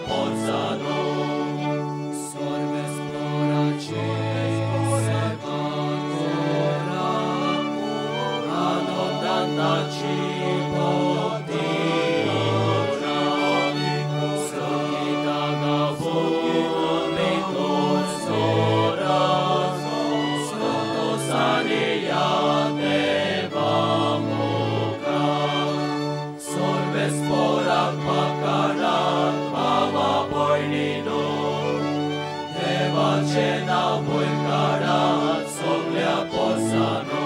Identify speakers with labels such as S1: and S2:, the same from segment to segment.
S1: पोरसानो.
S2: Sorves पोराची सेवा कोरा,
S1: आनंदाची भक्ती कोरा, संगीता गावून भितर सोरा, संतोषाने या देवा मुखार. सर्वेस पोराक पाकाडात भावा भयणीनो, देवाचें नांव वयर काडात सगल्या पोरसानो.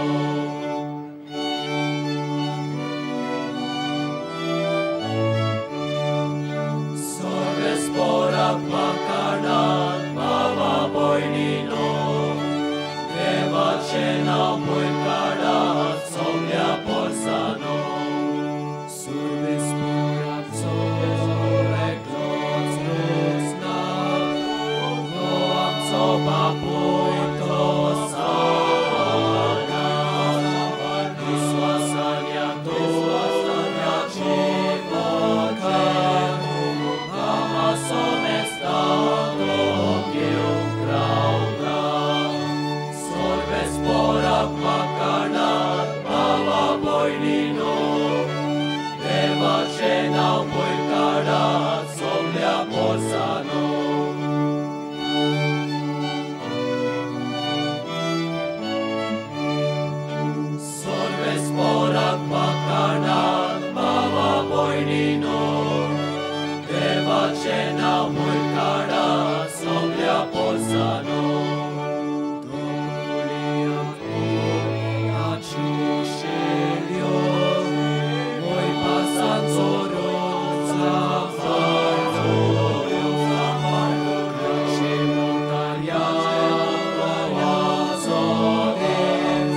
S1: सर्वेस पोराक पाकाडात भावा भयणीनो, देवाचें नांव वयर काडात सगल्या पोरसानो.
S2: सुरवेस पोराचो एकलोच रोसना,
S1: तो आमचो बापूय तो सावना, विस्वासान ह्या दुसऱ्याची मुखार, आमा सोमेस्ता तो घेवंक रावता. सर्वेस पोराक पाकाडात भावा भयणीनो, देवाचें नांव वयर काडात सगल्या पोरसानो. सर्वेस पोराक पाकाडात भावा भयणीनो, देवाचें नांव वयर काडात सगल्या पोरसानो.
S2: दोपुली शेल्यो,
S1: वय पासान चोरून सांबाळ्यो,
S2: क्षेमोतार्या आमचो देव,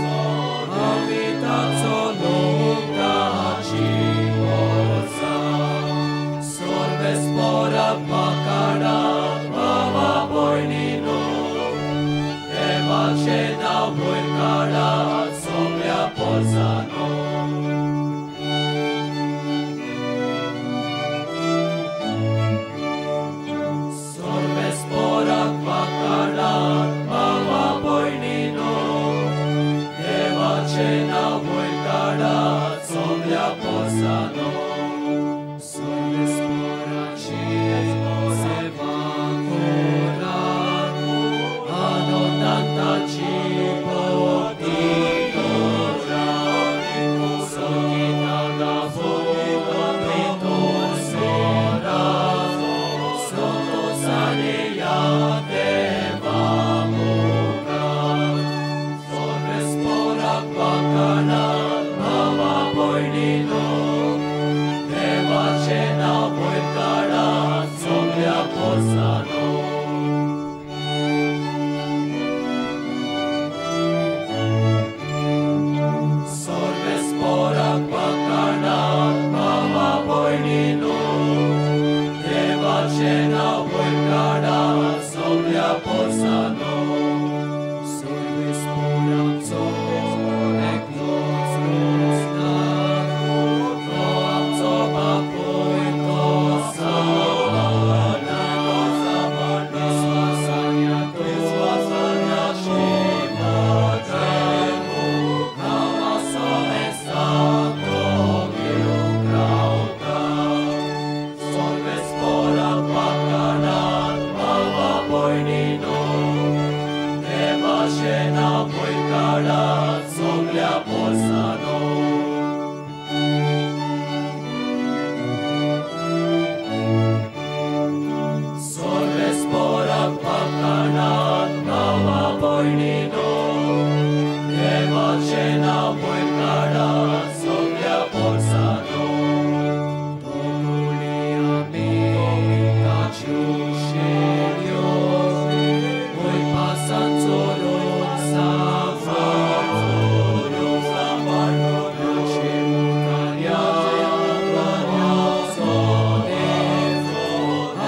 S1: आमी ताचो लोकाची पोरसा. सर्वेस पोराक पाकाडात भावा भयणीनो, देवाचें नांव वयर काडात सगल्या पोरसानो. सर्वेस पोराक पाकाडात भावा भयणीनो, देवाचें नांव वयर काडात सगल्या पोरसानो.
S2: सुरवेस पोराची सेवा कोरा,
S1: आनंदाची भक्ती कोरा, संगीता गावून भितर सोरा, संतोषाने ह्या देवा मुखार. सर्वेस पोराक पाकाडात भावा भयणीनो, देवाचें नांव वयर काडात सगल्या पोरसानो. सर्वेस पोराक पाकाडात भावा भयणीनो, देवाचें नांव वयर काडात सगल्या पोरसानो.
S2: सुरवेस पोराचो एकलोच रोसना,
S1: तो आमचो बापूय तो सावना,
S2: विस्वासान ह्या
S1: विस्वासाची मुखार, आमा सोमेस्ता तो घेवंक रावता. सर्वेस पोराक पाकाडात भावा भयणीनो, देवाचें नांव वयर काडात सगल्या पोरसानो. सर्वेस पोराक पाकाडात भावा भयणीनो, देवाचें नांव वयर काडात सगल्या पोरसानो.
S2: दोपुली आमी ताच्यो शेल्यो,
S1: वय पासान चोरून सांबाळ्यो,
S2: क्षेमोतार्या आमचो देव,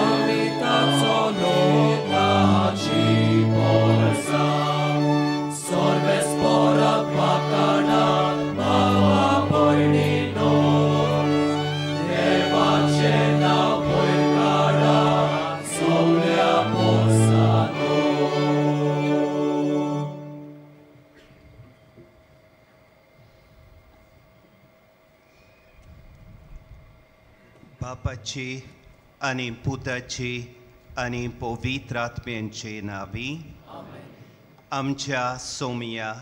S1: आमी ताचो लोकाची पोरसा.
S3: बापाची आनी पुताची आनी पवित्र आत्म्यांचे नांवी आमच्या सोमया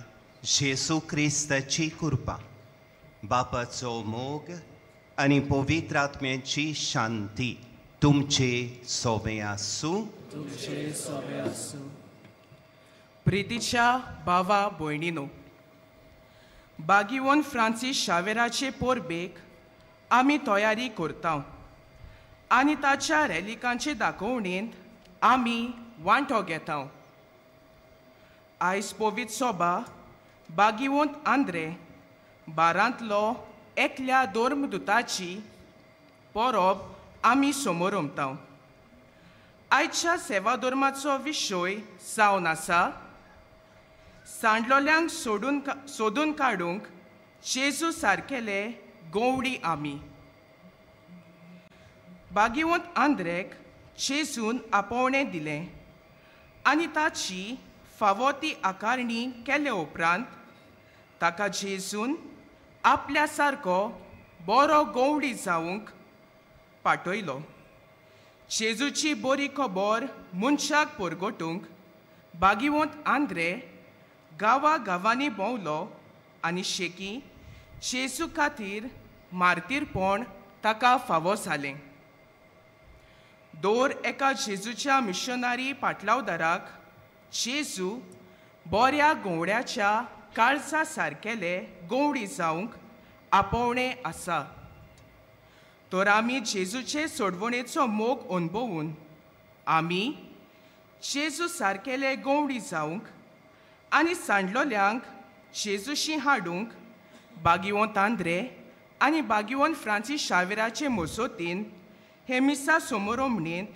S3: जेजू क्रिस्ताची कृपा, बापाचो मोग आनी पवित्र आत्म्याची शांती तुमचे सोबे आसूं.
S2: तुमचे सोबे आसूं. प्रितीच्या भावा भयणीनो, बागीवन फ्रांसीस शावेराचे पोरबेक आमी तयारी करता आनी ताच्या रॅलिकांचे दाखोवणेंत आमी वांटो घेता. आयज पवित्र सोबा बागीवंत आंद्रे बारांतलो एकल्या धर्मदुताची परब आमी समोरमता. आयच्या सेवा धर्माचो विशय जावन आसा सांडलोल्यांक सोदून काडूंक जेजू सारकेले गोवडी आमी. बागीवंत आंद्रेक जेजून आपोवणें दिलें आनी ताची फावो ती आकारणी केले उपरांत ताका जेजून आपल्या सारको बरो गोवडी जावंक पाठयलो. जेजूची बरी खबर मनशाक परगटूंक बागीवंत आंद्रे गांवा गांवांनी भोंवलो आनी शेकी जेजू खातीर मार्तीरपण ताका फावो जालें. दर एका जेजूच्या मिशनरी पाटलावदाराक जेजू बऱ्या गवड्याच्या काळजा सारकेले गवडी जावंक आपोवणें आसा. तर आमी जेजूचे सोडवणेचो मोग अणभवून आमी जेजू सारकेले गवडी जावंक आनी सांडलोल्यांक जेजूशी हाडूंक बागीवंत आंद्रे आनी बागीवंत फ्रांसीस शावेराचे मजतीन हे मिसा समोरमणेंत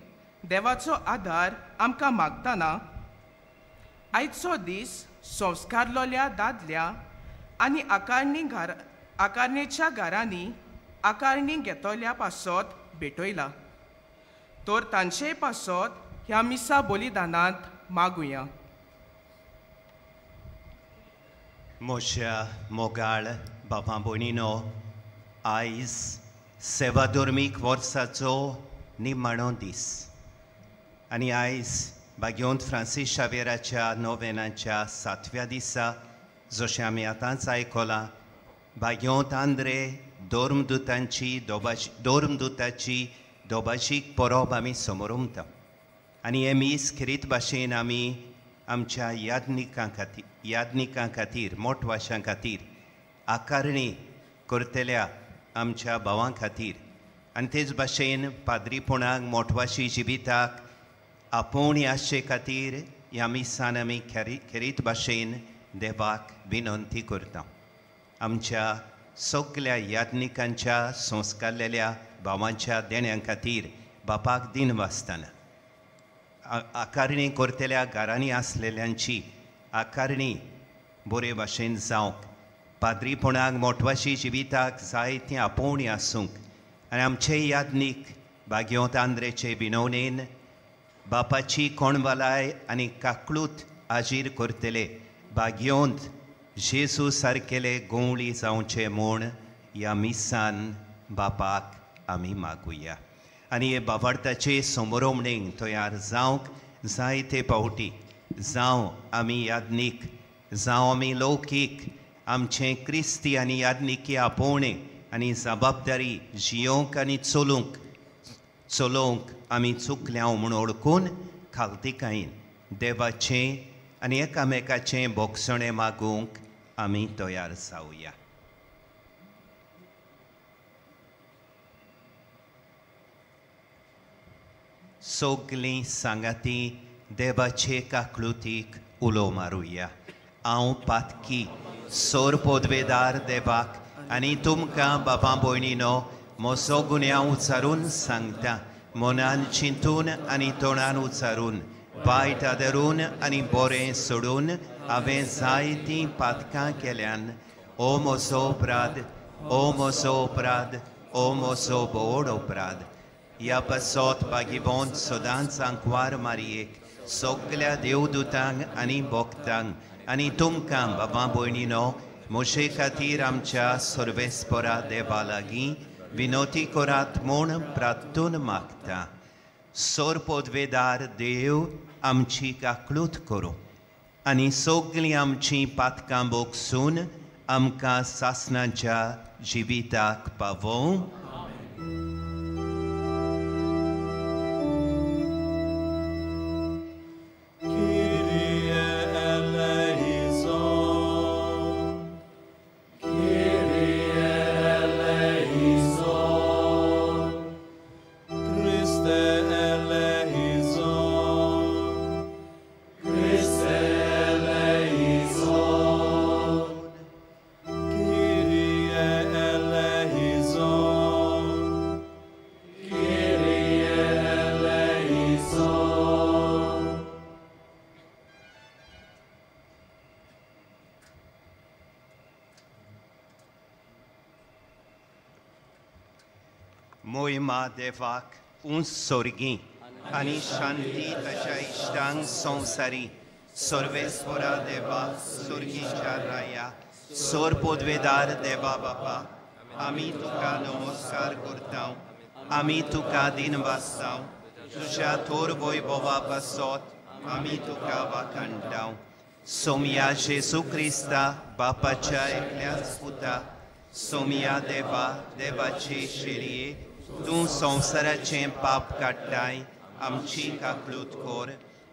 S2: देवाचो आदार आमकां मागतना आयचो दीस संस्कारलोल्या दादल्या आनी आकारणेच्या घरांनी आकारणी घेतल्या पासत भेटयला. तर तांचे पासत ह्या मिसा बलिदानांत मागुया.
S3: म्हज्या मोगाळ बाबा भयणीनो, आयज सेवाधर्मीक वर्साचो निमाणो दीस आनी आयज बागेवंत फ्रांसीस शावेराच्या नोवेनाच्या सातव्या दिसा, जशें आमी आतांच आयकलां, बागेवंत आंद्रे धर्मदुतांची धर्मदुताची दोबाशीक परब आमी समोरमता आनी हे मीस खेरीत भाशेन आमी आमच्या याज्ञिकां खातीर, मोटवाशां खातीर, आकारणी करतल्या आमच्या भावां खातीर आनी तेच भाशेन पाद्रीपणाक, मोटवाशी जिविताक आपोवणी आसचे खातीर ह्या मिसान आमी खेरीत भाशेन देवाक विनंती करता. आमच्या सगल्या याज्ञिकांच्या संस्कारलेल्या भावांच्या देण्यां खातीर बापाक दिन वाचतना, आकारणी करतल्या घरांनी आसलेल्यांची आकारणी बरे भाशेन जावंक, पाद्रीपणाक, मोटवाशी जिविताक जायतीं आपोवणी आसूंक आनी आमचे याज्ञीक बागेवंत आंद्रेचे विनवणेन बापाची कोणवालाय आनी काकळूत आजीर करतले बागेवंत जेजू सारकेले गोवळी जावचे म्हूण ह्या मिसान बापाक आमी मागुया. आनी हे बाबार्थाचे समोरमणेक तयार जावंक जायते पावटी जावं आमी याज्ञीक, जावं आमी लौकीक, आमचें क्रिस्ती आनी याज्ञिकी आपोवणें आनी जबाबदारी जियोवंक आनी चलोवंक आमी चुकल्या म्हूण वळखून खालतिकायेन देवाचें आनी एकामेकाचें भोगसणें मागूंक आमी तयार जावया. सगलीं सांगाती देवाचे काकळुतीक उलो मारुया. हांव पातकी सोर पोदवेदार देवाक आनी तुमकां बाबा भयणीनो म्हजो गुन्यांव उच्चारून सांगता, मनान चिंतून आनी तोंडान उच्चारून, वायट आदरून आनी बरें सोडून हांवें जायतीं पातकां केल्यान. ओ म्हजो अपराध, ओ म्हजो अपराध, ओ म्हजो बोड अपराध. ह्या पासत बागीवंत सदांच आंकवार मारयेक, सगल्या देवदूतांक आनी भक्तांक आनी तुमकां बाबा भयणीनो म्हजे खातीर आमच्या सर्वेस्परा देवा लागीं विनोती करात म्हूण प्रार्थून मागता. सोर पदवेदार देव आमची काकळूत करूं आनी सगळीं आमचीं पातकां बोगसून आमकां सासणाच्या जिविताक पावोवं. मोहिमा देवाक उंच सोर्गी आनी शांती ताच्या इश्टांक संवसारी. सर्वेस्परा देवा सोर्गीच्या राया सोर पदवेदार देवा बापा, आमी तुका नमस्कार करता, आमी तुका दिनवासता, तुज्या थोर वैभवा पासत आमी तुका वाखाणटा. सोमया जेजू क्रिस्ता बापाच्या एकल्याच पुता, सोमया देवा देवाचे शेरये, तूं संवसाराचें पाप काडटाय आमची काकळूत कर.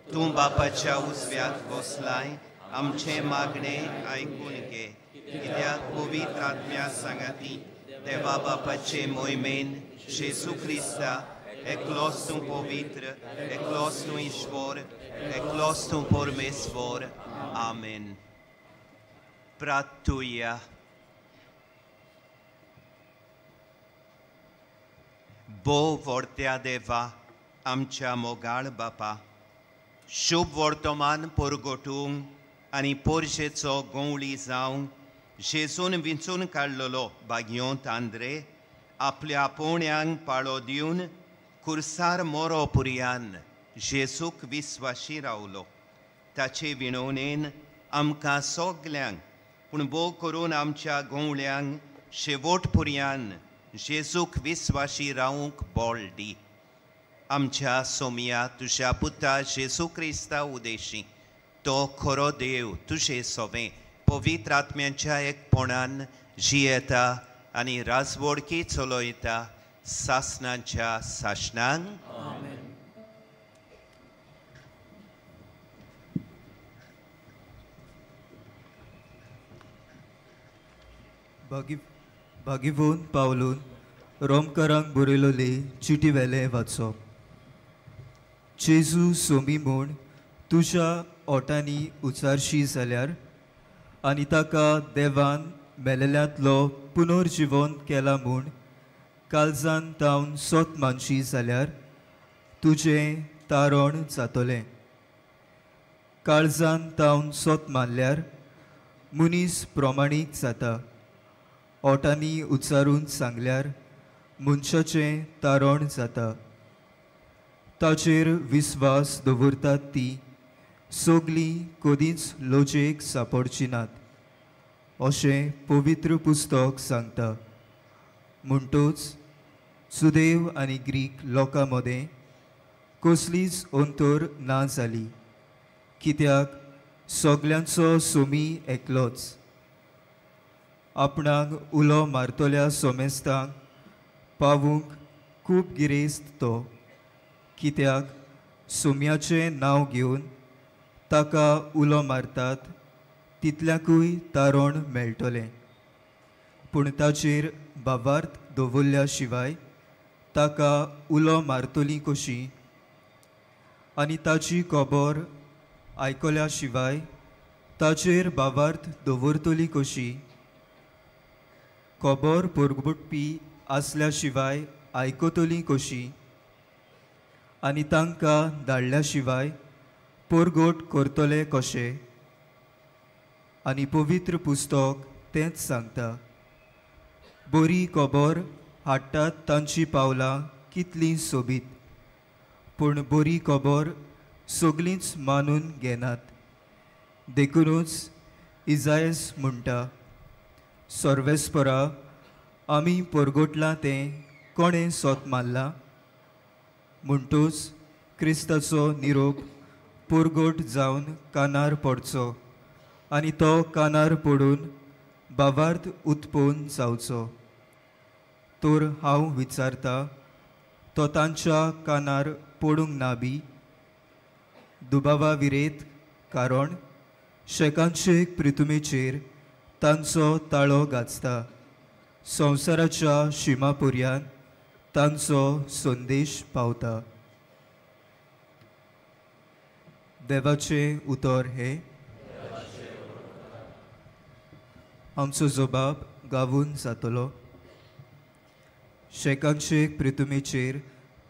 S3: तूं बापाच्या उजव्याक बसलाय आमचें मागणें आयकून घे. कित्याक पवित्र आत्म्या सांगाती देवा बापाचे मोहिमेन जेजू क्रिस्ता एकलोच तूं पवित्र, एकलोच तूं ईश्वर, एकलोच तूं परमेश्वर. आमेन. प्रार्थुया. भोव व्हडत्या देवा आमच्या मोगाळ बापा, शुभ वर्तमान परगटूंक आनी पोरशेचो गंवळी जावंक जेजून विंचून काडलेलो भाग्योंत आंद्रे आपल्या आपोवण्यांक पाळो दिवन कुर्सार मोरो पुरयान जेजूक विस्वाशी रावलो. ताचे विणवणेन आमकां सगल्यांक पूण भोव करून आमच्या गंवळ्यांक शेवट पुरयान जेजूक विस्वाशी रावंक बळ दी. आमच्या सोमया तुज्या पुता जेजू क्रिस्ता उदेशी तो खरो देव तुजे सोवें पवित्र आत्म्याच्या एकपणान जियेता आनी राजवडकी चलयता सासणाच्या सासणांक.
S4: भागीवून पावलून रोमकरांक बरयलोले चिटी वेले वाचप. जेजू सोमी म्हूण तुज्या ओटांनी उचारशी जाल्यार आनी ताका देवान मेलेल्यांतलो पुनर्जिवन केला म्हूण काळजान तावन सोत मानशी जाल्यार तुजें तारण जातलें. काळजान तावन सोत मानल्यार मनीस प्रमाणीक जाता. ओटांनी उच्चारून सांगल्यार मनशाचें तारण जाता. ताचेर विस्वास दवरतात ती सगळीं कदींच लजेक सापडची नात अशें पवित्र पुस्तक सांगता. म्हणटूच सुदेव आनी ग्रीक लोकां मदें कसलीच अंतर ना जाली, कित्याक सगल्यांचो सोमी एकलोच. आपणाक उलो मारतल्या सोमेस्तांक पावूंक खूब गिरेस्त तो, कित्याक सोम्याचें नांव घेवन ताका उलो मारतात तितल्याकूय तारण मेळटलें. पूण ताचेर भावार्थ दवरल्या शिवाय ताका उलो मारतली कशी आनी ताची खबर आयकल्या शिवाय ताचेर भावार्थ दवरतली कशी? खबर परगटपी आसल्या शिवाय आयकतली कशी आनी तांकां धाडल्या शिवाय परगट करतले कशे? आनी पवित्र पुस्तक तेंच सांगता, बरी खबर हाडटात तांची पावलां कितलीं सोबीत, पूण बरी खबर सगळींच मानून घेनात. देखुनूच इजायस म्हणटा, सर्वेस्परा आमी परगटलां तें कोणें सोत मारलां? म्हणटूच क्रिस्ताचो निरोप परगट जावन कानार पडचो आनी तो कानार पडून भावार्थ उत्पन्न जावचो. तर हांव विचारता, तो तांच्या कानार पडूंक ना बी? दुबावा विरेत, कारण शेकांचे प्रितुमेचेर तांचो ताळो गाजता, संवसाराच्या शिमा पर्यान तांचो संदेश पावता. देवाचें उतर हें. आमचो जबाब गावून जातलो. शेकांचे प्रितुमेचेर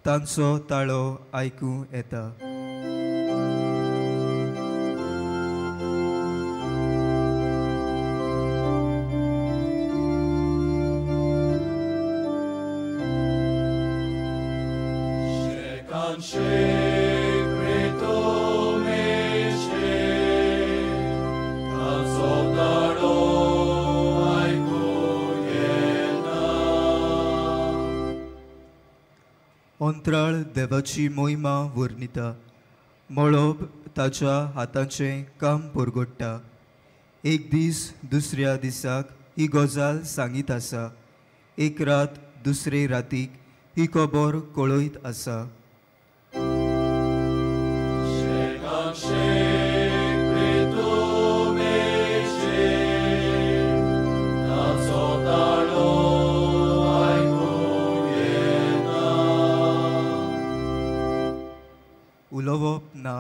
S4: तांचो ताळो आयकूं येता. अंतराळ देवाची मोहिमा वर्णिता, मळब ताच्या हाताचें काम परगट्टा. एक दीस दुसऱ्या दिसाक ही गजाल सांगीत आसा, एक रात दुसरे रातीक ही खबर कळयत आसा. उलोवप ना,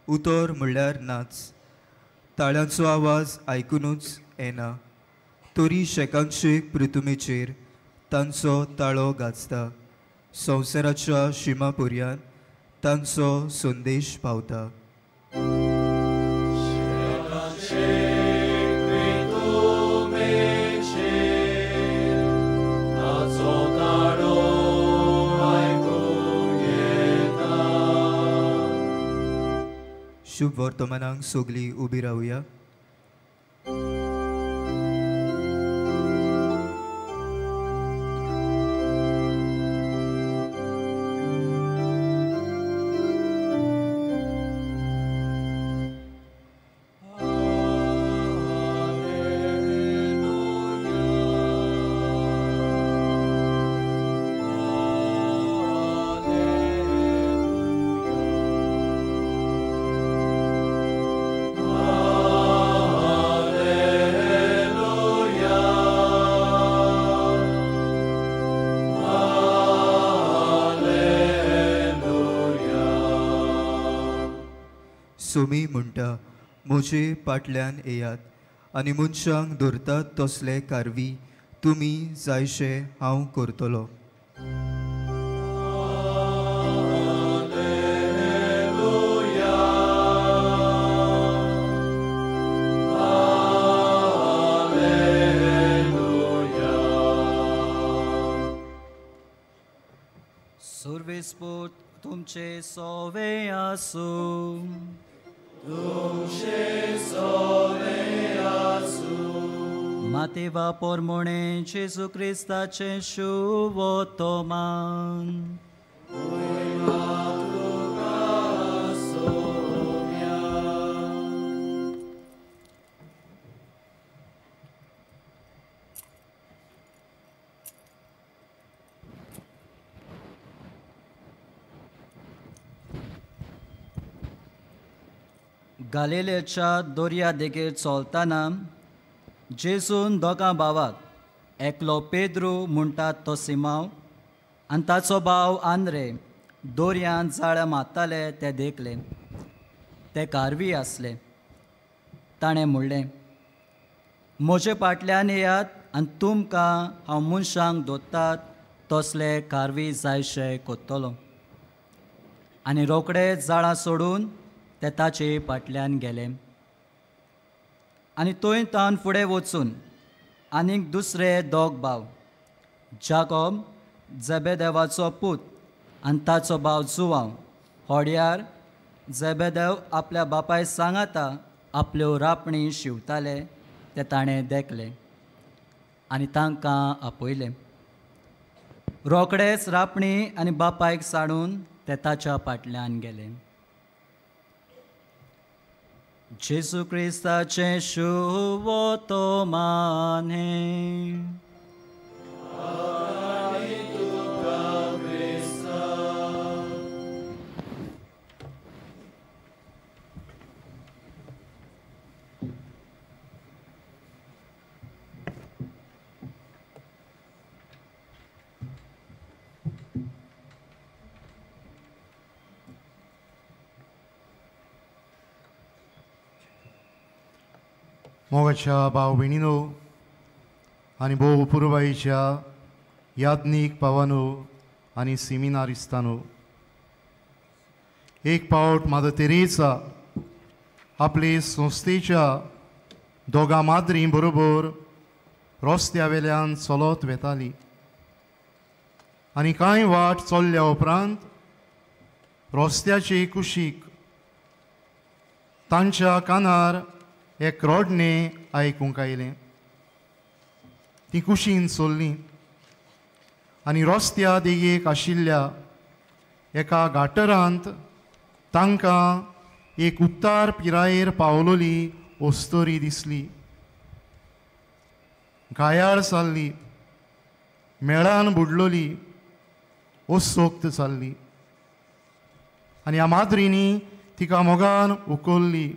S4: उतर म्हणल्यार नाच, ताळ्यांचो आवाज आयकुनूच येना, तरी शेकांचे प्रितुमेचेर तांचो ताळो गाजता, संवसाराच्या शिमा पर्यान तांचो संदेश पावता. शुभ वर्तमानांक सगळीं उबी रावया. सोमी म्हणटा, म्हजे पाटल्यान येयात आनी मनशांक धरतात तसले कारवी तुमी जायशे हांव करतलो.
S1: सुर्वेस्पोत तुमचे सोवे आसूं. तुमचे सोवे आसूं. मातेवा पोरमोणे जेजू क्रिस्ताचें शुभोतमान. गालिलेच्या दर्या देगेर चलतना जेजून दोगां भावाक, एकलो पेद्रू म्हणटात तो सिमांव आनी ताचो भाव आंद्रे, दर्यांत जाळ्यां मारताले ते देखले. ते कारवी आसले. ताणें म्हणलें, म्हजे फाटल्यान येयात आनी तुमकां हांव मनशांक दोत्तात तसले कारवी जायशे कोत्तलो. आनी रोखडे जाळां सोडून ते ताचे फाटल्यान गेले. आनी थंय तावन फुडें वचून आनीक दुसरे दोग भाव, जाकोब जेबेदेवाचो पूत आनी ताचो भाव जुवांव, होड्यार जेबेदेव आपल्या बापाय सांगाता आपल्यो रापणी शिंवताले ते ताणें देखले. आनी तांकां आपयले. रोखडेच रापणी आनी बापायक साडून ते ताच्या फाटल्यान गेले. जेजू क्रिस्ताचें शुभवर्तमान हें.
S5: मोगाच्या भाव भयणीनो आनी भोव पुर्वाईच्या याज्ञीक पावानो आनी सिमिनारिस्तानो, एक पावट मादर तेरेसा आपले संस्थेच्या दोगां माद्रीं बरोबर रस्त्या वेल्यान चलत वेताली आनी कांय वाट चल्ल्या उपरांत रस्त्याचे कुशीक तांच्या कानार एक रडणें आयकूंक आयलें. ती कुशीन चल्लीं आनी रस्त्या देगेक आशिल्ल्या एका गाटरांत तांकां एक उत्तार पिरायेर पावलोली ओस्तोरी दिसली. घायाळ जाल्ली, मेळान बुडलोली, ओसोक्त जाल्ली आनी ह्या माद्रींनी तिका मोगान उखल्ली,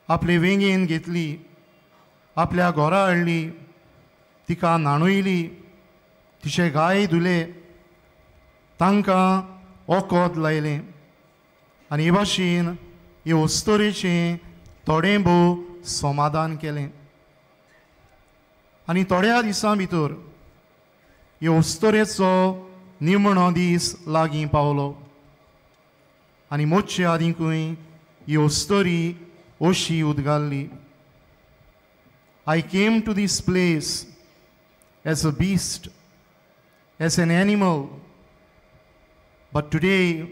S5: आपले वेंगेन घेतली, आपल्या घरा हाडली, तिका न्हाणयली, तिचे घाय धुले, तांकां वखद लायलें आनी हे भाशेन हे अस्तोरेचें थोडें भोव समाधान केलें. आनी थोड्या दिसां भितर हे अस्तोरेचो निमणो दीस लागीं पावलो आनी मोडचे आदिकूय ही अस्तोरी अशी उदगारली, I came to this place as a beast, as an animal, but today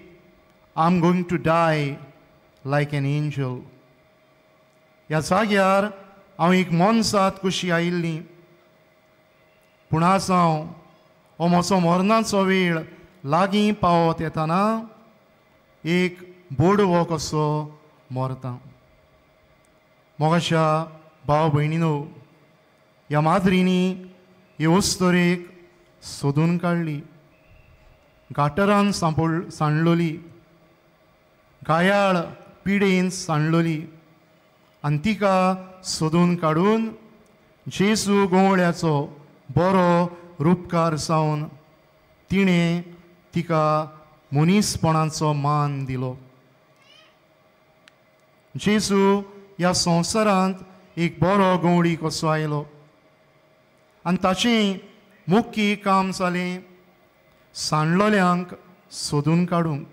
S5: I am going to die like an angel. ह्या जाग्यार हांव एक मनसात कशी आयिल्ली, पूण आज हांव हो म्हजो मरणाचो वेळ लागीं पावत येताना एक बोडवो कसो मरता. मोगाच्या भाव भयणीनो, ह्या माद्रींनी हे अस्तोरेक सोदून काडली, गाटरान सांडलोली, घायाळ पिडेन सांडलोली आनी तिका सोदून काडून जेजू गोवळ्याचो बरो रुपकार जावन तिणें तिका मनीसपणाचो मान दिलो. जेजू ह्या संवसारांत एक बरो गवळी कसो आयलो आनी ताचें मुख्य काम जालें सांडलोल्यांक सोदून काडूंक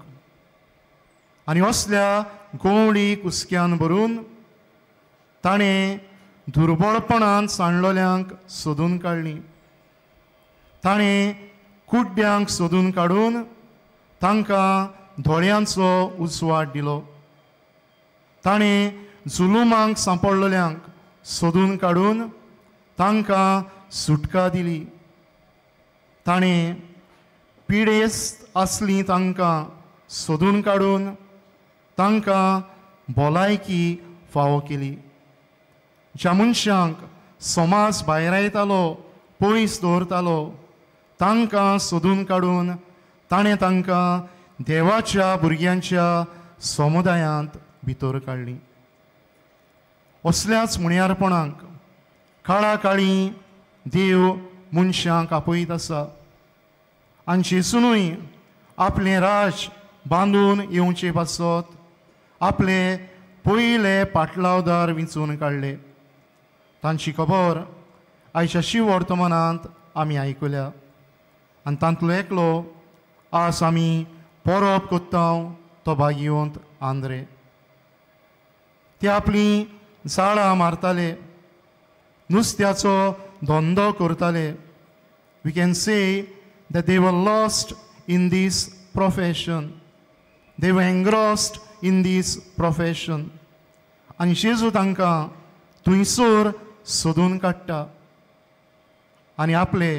S5: आनी असल्या गवळी कुसक्यान भरून ताणें दुर्बळपणान सांडलोल्यांक सोदून काडलीं, ताणें कुड्ड्यांक सोदून काडून तांकां दोळ्यांचो उजवाड दिलो, ताणें जुलुमांक सांपडलोल्यांक सोदून काडून तांकां सुटका दिली, ताणें पिडेस्त आसलीं तांकां सोदून काडून तांकां भलायकी फावो केली. ज्या मनशांक समाज भायरायतालो, पयस दवरतालो, तांकां सोदून काडून ताणें तांकां देवाच्या भुरग्यांच्या समुदायांत भितर काडलीं. असल्याच मुण्यारपणाक काळा काळी देव मनशांक आपयत आसा आनी जेजूनय आपलें राज बांदून येवचे पासत आपले पयले पाटलावदार विंचून काडले. तांची खबर आयच्या शिव वर्तमानांत आमी आयकुल्या आनी तांतलो एकलो आज आमी परब कोत्ता तो भाग्यवंत आंद्रे. ते आपलीं जाळां मारताले, नुस्त्याचो धंदो करताले. We can say that they were lost in this profession, they were engrossed in this profession. आनी जेजू तांकां थंयसर सोदून काडटा. आनी आपले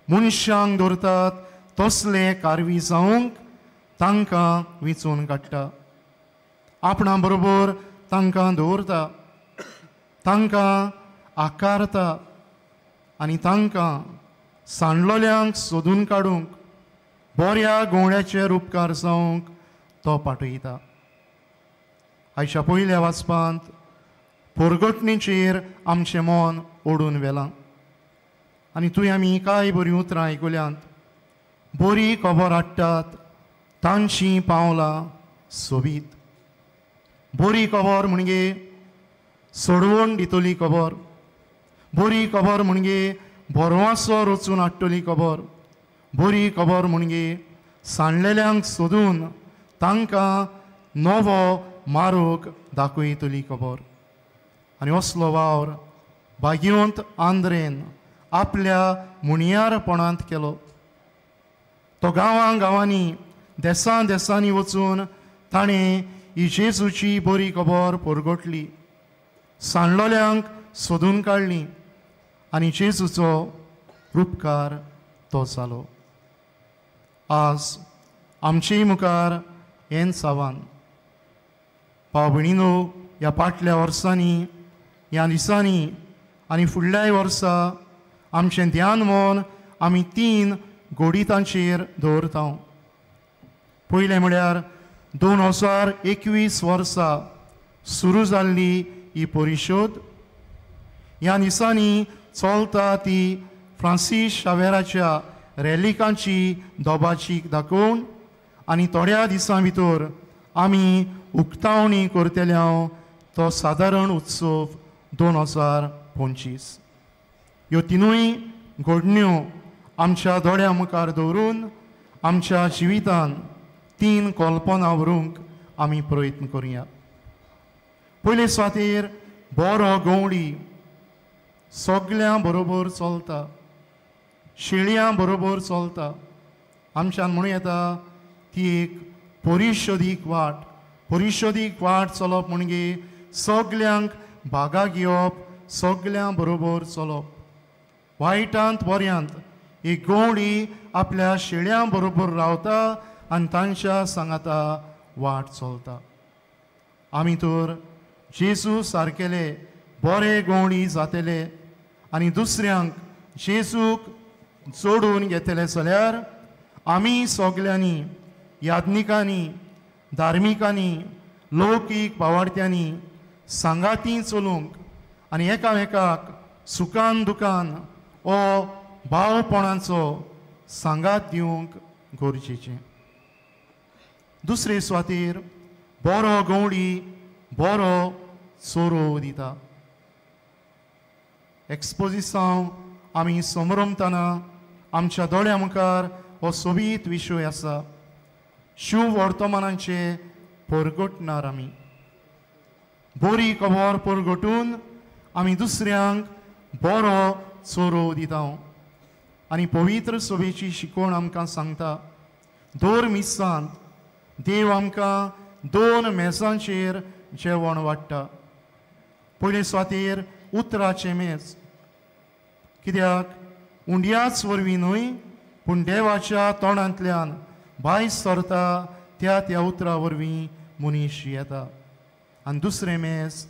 S5: मनशांक दवरतात तसले कारवी जावंक तांकां विंचून काडटा, आपणा बरोबर तांकां दवरता, तांकां आकारता आनी तांकां सांडलोल्यांक सोदून काडूंक बऱ्या गोवण्याचे रुपकार जावंक तो पाठयता. आयच्या पयल्या वाचपांत पोरगटणीचेर आमचें मन ओडून व्हेलां आनी तुवें आमी कांय बरीं उतरां आयकुल्यांत. बरी खबर हाडटात तांचीं पावलां सोबीत. बरी खबर म्हणजे सोडवण दितली खबर, बरी खबर म्हणजे भरवासो रचून हाडटली खबर, बरी खबर म्हणजे सांडलेल्यांक सोदून तांकां नवो मार्ग दाखयतली खबर. आनी असलो वावर भाग्यवंत आंद्रेन आपल्या मुणयारपणांत केलो. तो गांवां गांवांनी देसां देसांनी वचून ताणें ही जेजूची बरी खबर परगटली, सांडलोल्यांक सोदून काडली आनी जेजूचो रुपकार तो जालो. आज आमचे मुखार हेंच आव्हान. भाव भयणीनो, ह्या फाटल्या वर्सांनी, ह्या दिसांनी आनी फुडल्याय वर्सा आमचें ध्यान मन आमी 3 गोडितांचेर दवरता. पयलें म्हळ्यार 2021 वर्सा सुरू जाल्ली ही परिशोद. ह्या दिसांनी चलता ती फ्रांसीस शावेराच्या रॅलिकांची दोबाची दाखोवन आनी थोड्या दिसां भितर आमी उक्तावणी करतले तो सादारण उत्सव 2025. ह्यो तिनूय घडण्यो आमच्या दोळ्या मुखार दवरून आमच्या जिवितान 3 कल्पना व्हरूंक आमी प्रयत्न करुया. पयले सुवातेर बरो गवळी सगळ्यां बरोबर चलता, शेळयां बरोबर चलता. आमच्यान म्हणूं येता ती एक परिशोदीक वाट. परिशोदीक वाट चलप म्हणजे सगल्यांक भागा घेवप, सगल्यां बरोबर चलप. वायटांत बऱ्यांत एक गवळी आपल्या शेळयां बरोबर रावता आनी तांच्या सांगाता वाट चलता. आमी तर जेजू सारकेले बरे गवळी जातले आनी दुसऱ्यांक जेजूक जोडून घेतले जाल्यार आमी सगल्यांनी, याज्ञिकांनी, धार्मिकांनी, लौकीक भावार्थ्यांनी सांगाती चलूंक आनी एकामेकाक सुखान दुखान ओ भावपणाचो सांगात दिवंक गरजेचें. दुसरे सुवातेर बरो गवळी बरो चोरो दिता. एक्सपोजिसांव आमी समरमतना आमच्या दोळ्या मुखार हो सोबीत विशय आसा. शिव वर्तमानांचे परगटणार आमी बरी खबर परगटून आमी दुसऱ्यांक बरो चोरो दिता. आनी पवित्र सभेची शिकवण आमकां सांगता दर मिसांत देव आमकां 2 मेजांचेर जेवण वाडटा. पयले सुवातेर उतराचें मेज, कित्याक उंड्याच वरवीं न्हय पूण देवाच्या तोंडांतल्यान भायर सरता त्या त्या उतरा वरवीं मनीस येता. आनी दुसरें मेज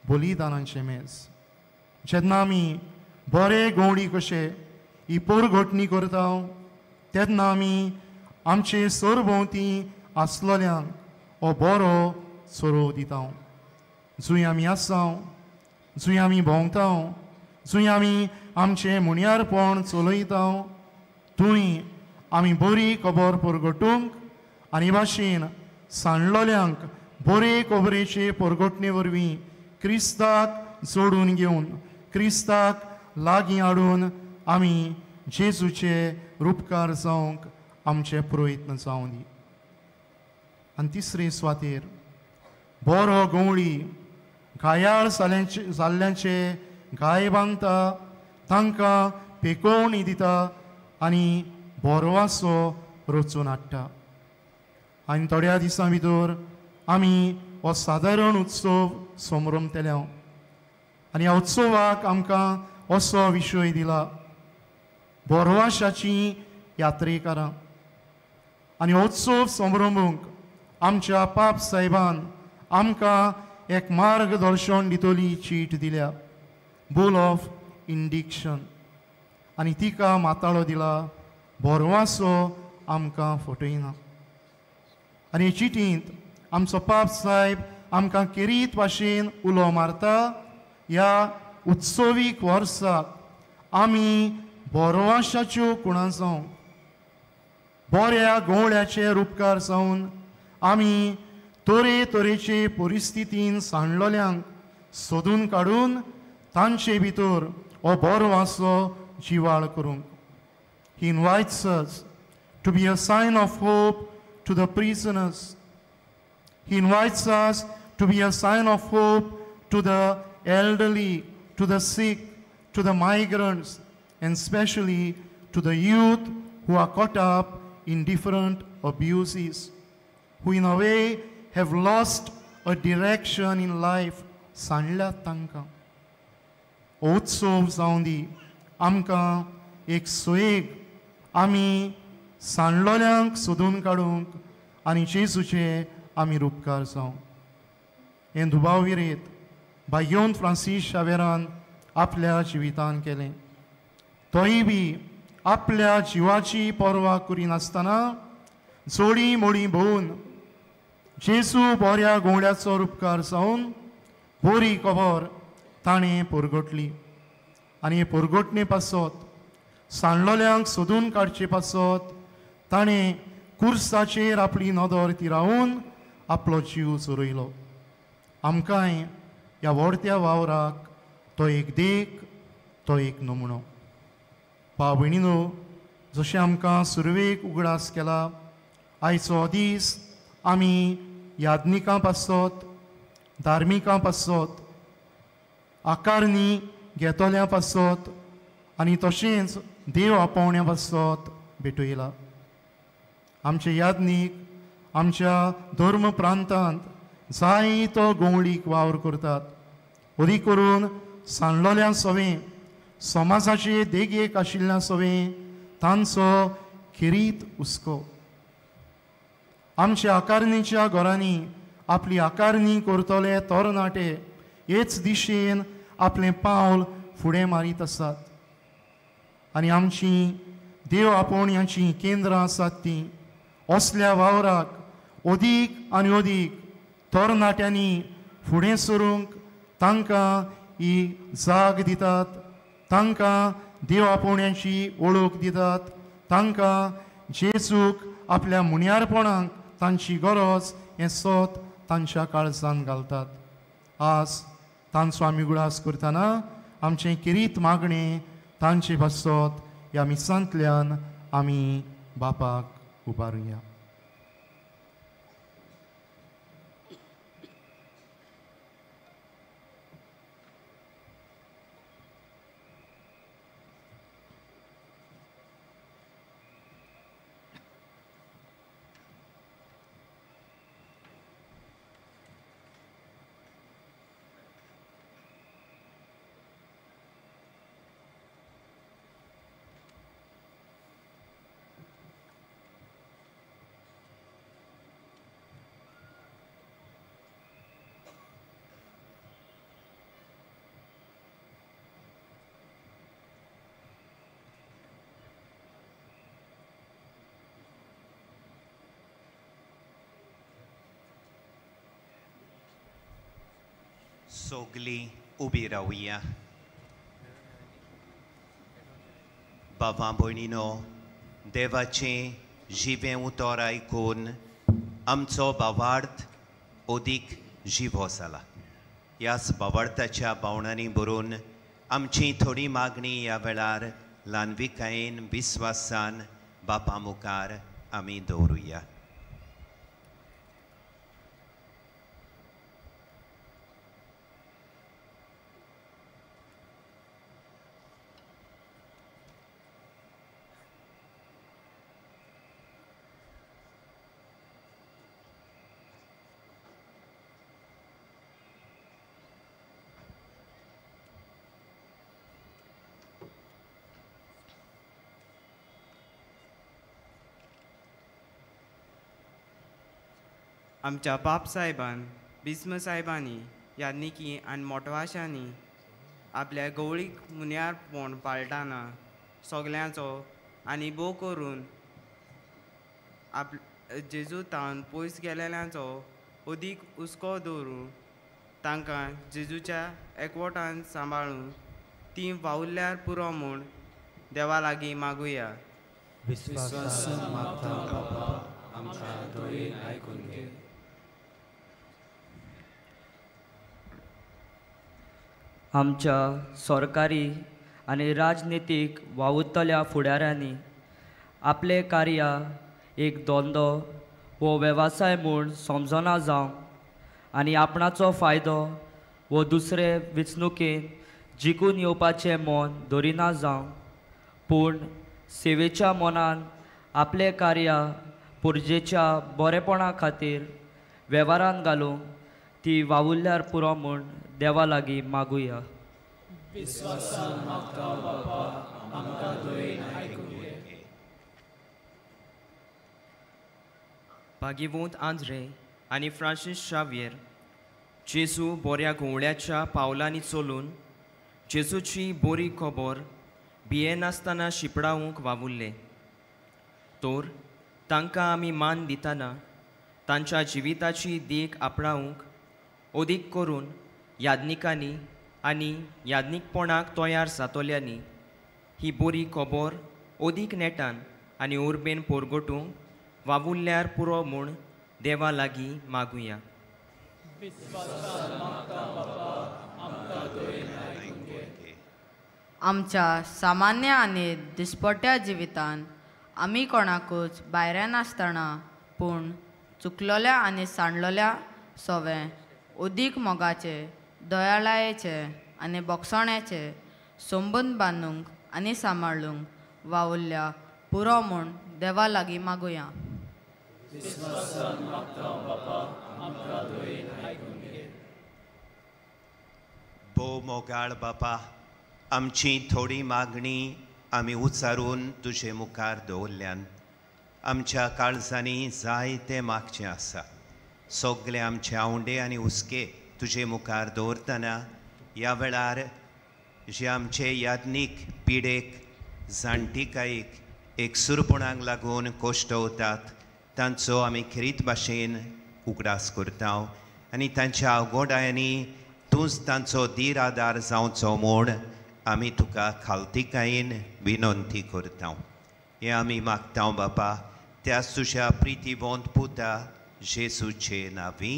S5: बलिदानाचें मेज. जेन्ना आमी बरे गवळी कशे ही पोरघटणी करता तेन्ना आमी आमचे सरभोंवती आसलोल्यांक हो बरो चोरो दिता. जंय आमी आसा, जंय आमी भोंवता, जंय आमी आमचें मुणयारपण चलयता थंय आमी बरी खबर परगटूंक आनी भाशेन सांडलोल्यांक बरे खबरेचे परगटणे वरवीं क्रिस्ताक जोडून घेवन क्रिस्ताक लागीं हाडून आमी जेजूचे रुपकार जावंक आमचे प्रयत्न जावं दी. आनी तिसरे सुवातेर बरो गवळी घायाळ जाल्ल्यांचे घाय बांदता, तांकां पेकोवणी दिता आनी बोरवासो रचून हाडटा. आनी थोड्या दिसां भितर आमी हो सादारण उत्सव समरमतले आनी ह्या उत्सवाक आमकां असो विशय दिला, बोरवाशाचीं यात्रेकारां. आनी उत्सव संभ्रमूंक आमच्या पाप साहेबान आमकां एक मार्गदर्शन दितली चीट दिल्या, बुल ऑफ इंडिक्शन. आनी तिका माताळो दिला बोरवासो आमकां फटयना. आनी हे चिटींत आमचो पाप साहेब आमकां केरीत भाशेन उलो मारता, ह्या उत्सवीक वर्साक आमी बोरवाशाच्यो कुणां जावं, बऱ्या गवळ्याचे रुपकार जावन आमी तरे तरेचे परिस्थितीन सांडलोल्यांक सोदून काडून तांचे भितर हो बरो आसो जिवाळ करूंक. He invites us to be a sign of hope to the prisoners. He invites us to be a sign of hope to the elderly, to the sick, to the migrants, and especially to the youth who are caught up in different abuses, who in a way have lost a direction in life. सांडल्यात तांकां उत्सव जावं दी आमकां एक सोयेग आमी सांडलोल्यांक सोदून काडूंक आनी जेजूचे आमी रुपकार जावं. हें दुबाव विरेत भाग्योन फ्रांसीस शावेरान आपल्या जिवितान केलें. तोय बी आपल्या जिवाची पर्वा करिनासतना जोडी मोडी भोंवन जेजू बऱ्या गोंवड्याचो रुपकार जावन बरी खबर ताणें परगटली. आनी हे परगटणे पासत सांडलोल्यांक सोदून काडचे पासत ताणें कुर्साचेर आपली नदर तिरावन आपलो जीव चोरयलो. आमकांय ह्या व्हडत्या वावराक तो एक देख, तो एक नमुनो. भाव भयणीनो, जशें आमकां सुरवेक उगडास केला, आयचो दीस आमी याज्ञिकां पासत, धार्मिकां पासत, आकारणी घेतल्या पासत आनी तशेंच देव आपोवण्या पासत भेटयला. आमचे याज्ञीक आमच्या धर्म प्रांतांत जायतो गोंवळीक वावर करतात. अदीक करून सांडलोल्या सवें, समाजाचे देगेक आशिल्ल्या सवें तांचो खेरीत हुस्को. आमच्या आकारणीच्या घरांनी आपली आकारणी करतले तरणाटे हेच दिशेन आपलें पावल फुडें मारीत आसात. आनी आमची देव आपोवण्याचीं केंद्रां आसात तीं असल्या वावराक अदीक आनी अदीक तरणाट्यांनी फुडें सरूंक तांकां ही जाग दितात, तांकां देव आपोवण्याची वळख दितात, तांकां जेजूक आपल्या मुन्यारपणाक तांची गरज हें सत तांच्या काळजान घालतात. आज तांचो आमी उगडास करतना आमचें किरीत मागणें तांचे पासत ह्या मिसांतल्यान आमी बापाक उबारुया.
S3: सोगली उबी रावया. बाबा भयणीनो, देवाचें जिवें उतर आयकून आमचो भावार्थ अदीक जिवो जाला. ह्याच भावार्थाच्या भावनांनी भरून आमची थोडी मागणी ह्या वेळार ल्हानविकायेन विस्वासान बापा मुखार आमी दवरुया.
S6: आमच्या बाप साहेबान बिस्म साहेबांनी यादनिकी आनी मोटवाशांनी आपल्या गवळीक मुन्यारपण पाळटाना सगल्यांचो आनी भोव करून आप जेजू तावन पयस गेलेल्यांचो अदीक हुस्को दवरून तांकां जेजूच्या एकवटान सांबाळून ती वावुरल्यार पुरो म्हूण देवा लागीं मागुया.
S7: विस्वासान मागता बापा, आमकां दयेन आयकून घे.
S8: आमच्या सरकारी आनी राजनितीक वावुरतल्या फुडाऱ्यांनी आपले कार्य एक धंदो वो वेवसाय म्हूण समजना जावं आनी आपणाचो फायदो वो दुसरे वेंचणुकेन जिखून येवपाचें मन दरिना जावं, पूण सेवेच्या मनान आपलें कार्य पुरजेच्या बरेपणा खातीर वेव्हारान घालूंक ती वावुरल्यार पुरो म्हूण देवा लागीं मागुया.
S7: विस्वासान मागता बापा, आमकां दयेन आयकून घे.
S9: भाग्यवंत आंद्रे आनी फ्रांसीस शाव्येर जेजू बोऱ्या घुंवळ्याच्या पावलांनी चलून जेजूची बोरी खबर भियेनासतना शिंपडावंक वावुरले. तर तांकां आमी मान दितना तांच्या जिविताची देख आपणावंक अदीक करून यादनिकांनी आनी यादनिकपणाक तयार जातल्यांनी ही बोरी खबर अदीक नेटान आनी उर्बेन परगटूंक वावुरल्यार पुरो म्हूण देवा लागीं मागुया.
S10: आमच्या सामान्य आनी दिसपट्ट्या जिवितान आमी कोणाकूच भायऱ्या नासतना पूण चुकलोल्या आनी सांडलोल्या सोवें अदीक मोगाचे, दयाळायेचे आनी बोगसण्याचे संबंद बांदूंक आनी सांबाळूंक वावुरल्या पुरो म्हूण देवा लागीं मागुया.
S3: भोव मोगाळ बापा, आमची थोडी मागणी आमी उच्चारून तुजे मुखार दवरल्यान आमच्या काळजांनी जायते मागचें आसा. सगळे आमचे आवंडे आनी हुस्के तुजे मुखार दवरतना ह्या वेळार जे आमचे यादनीक पिडेक, जाणटिकायेक, एकसुरपणाक लागून कश्टवतात तांचो आमी खेरीत भाशेन उगडास करता आनी तांच्या अवगोडायांनी तूंच तांचो धीर आदार जावचो म्हूण आमी तुका खालतिकायेन विनंती करता. हें आमी मागता बापा त्याच तुज्या प्रितीवंत पुता जेजूचे नांवी.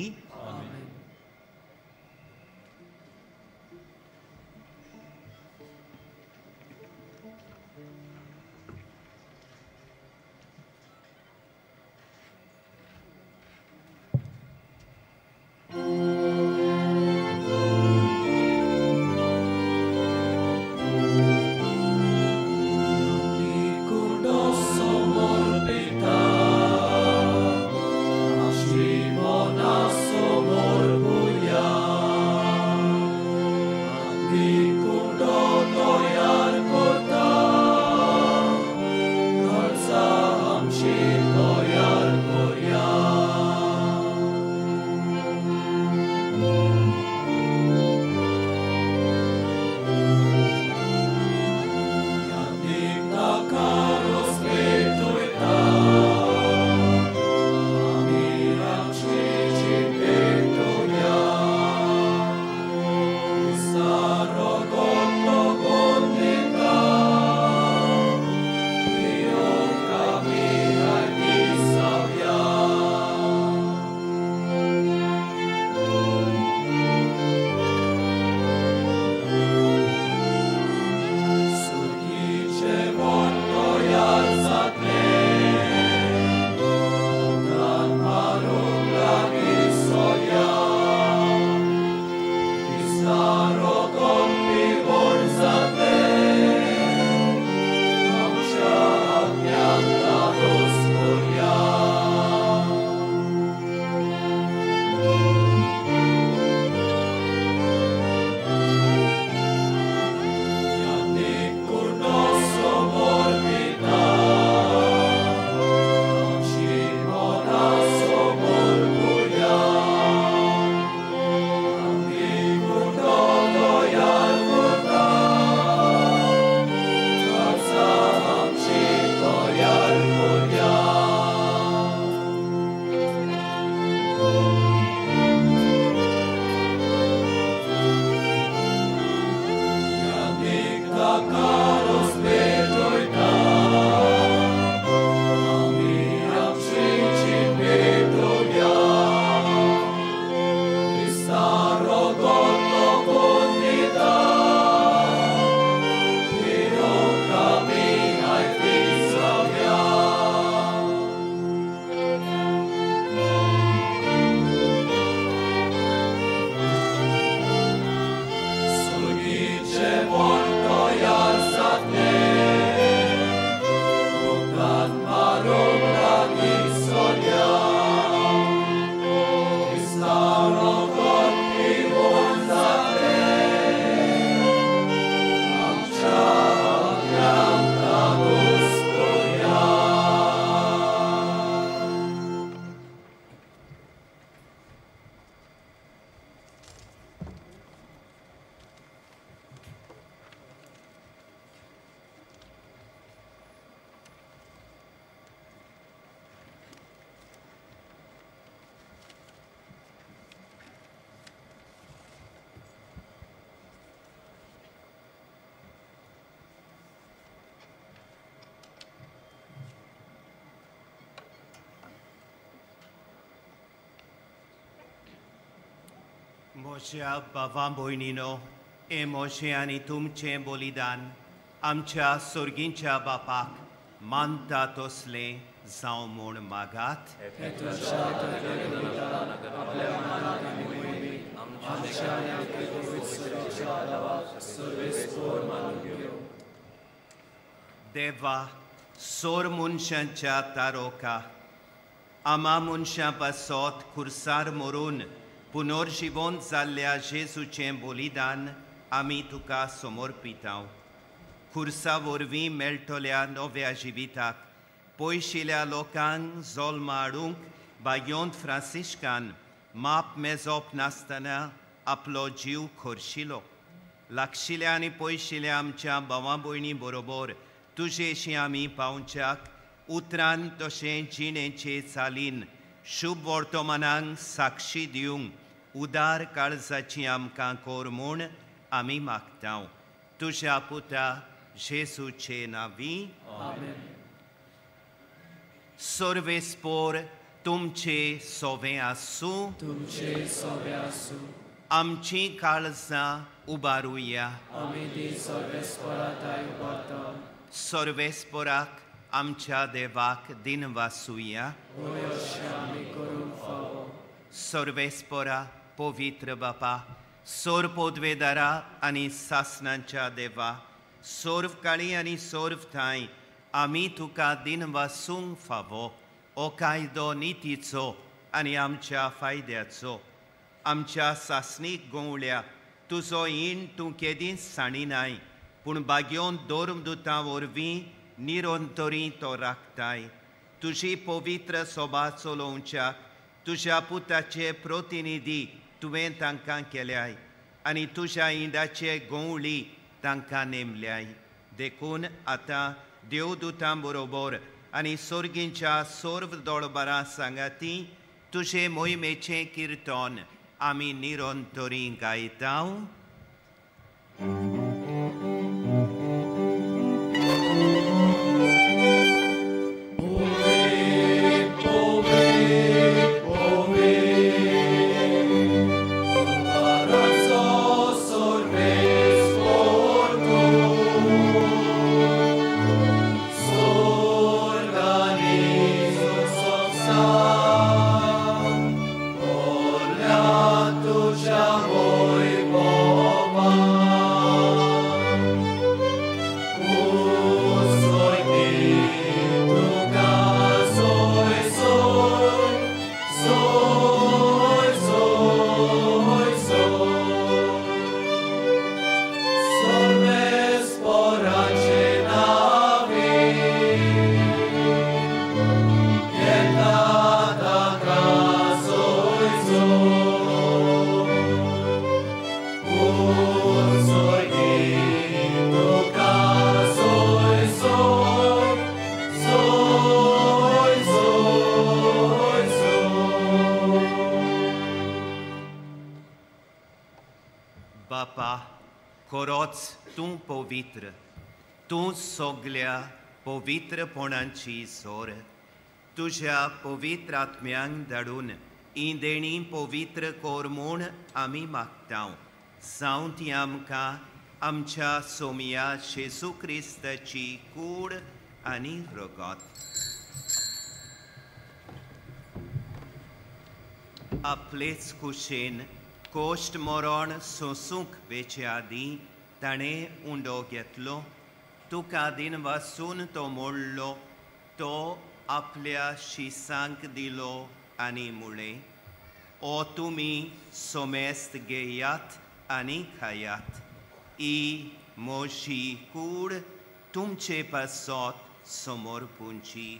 S7: Simona.
S3: म्हज्या भावा भयणीनो, हें म्हजें आनी तुमचें बलिदान आमच्या सोर्गींच्या बापाक मानता तसलें जावं म्हूण मागात. देवा, सोर मनशांच्या तारोका आमा मनशां पासत खुर्सार मरून पुनर्जिवंत जाल्ल्या जेजूचें बलिदान आमी तुका समर्पितांव. खुर्सा वरवीं मेळटल्या नव्या जिविताक पयशिल्या लोकांक जल्म हाडूंक बाग्योंत फ्रांसिस्कान माप मेजप नासतना आपलो जीव खर्शिलो. लागशिल्या आनी पयशिल्या आमच्या भावा भयणी बरोबर तुजेशी आमी पावच्याक उतरान तशें जिणेचे चालीन शुभ वर्तमानांक साक्षी दिवंक उदार काळजाची आमकां कोर म्हूण आमी मागता. तुज्या पुता जेजूचे नांवी. सर्वेस्पोर तुमचे सोवें आसूं.
S7: तुमचे सोवें आसूं.
S3: आमची काळजां उबारुया.
S7: आमी ती सर्वेस्पोरा थांय उबारता.
S3: सर्वेस्पोराक आमच्या देवाक दिनवासुया. सर्वेस्पोरा पवित्र बापा, सोर पोदवेदारा आनी सासनांच्या देवा, सोर्व काळी आनी सोर्व थांय आमी तुका दिनवासूंक फावो. हो कायदो नितीचो आनी आमच्या फायद्याचो. आमच्या सासणीक गोंवळ्या तुजो ईण तूं केदींच सांडिनाय, पूण बागयोन धर्मदुतां वरवीं निरंतरी तो राखताय. तुजी पवित्र सोबा चलोवच्याक तुज्या पुताचे प्रतिनिधी तुवें तांकां केल्याय आनी तुज्या इंडाचे गोंवळी तांकां नेमल्याय. देखून आतां देवदुतां बरोबर आनी सोर्गींच्या सर्व दळबरां सांगाती तुजे मोहिमेचें किर्तन आमी निरंतरी गायता. तूं पवित्र, तूं सगल्या पवित्रपणाची सोर. तुज्या पवित्र आत्म्यांक धाडून ही देणी पवित्र कोर म्हूण आमी मागता. जावं ती आमकां आमच्या सोमया जेजू क्रिस्ताची कूड आनी रगत. आपलेच कुशेन कोश्ट मरण सोंसूंक वेचे आदीं ताणें उंडो घेतलो. तुका दिनवासून तो मोडलो, तो आपल्या शिसांक दिलो आनी म्हळें, ओ तुमी सोमेस्त घेयात आनी खायात, ही म्हजी कूड तुमचे पासत समर्पूंची.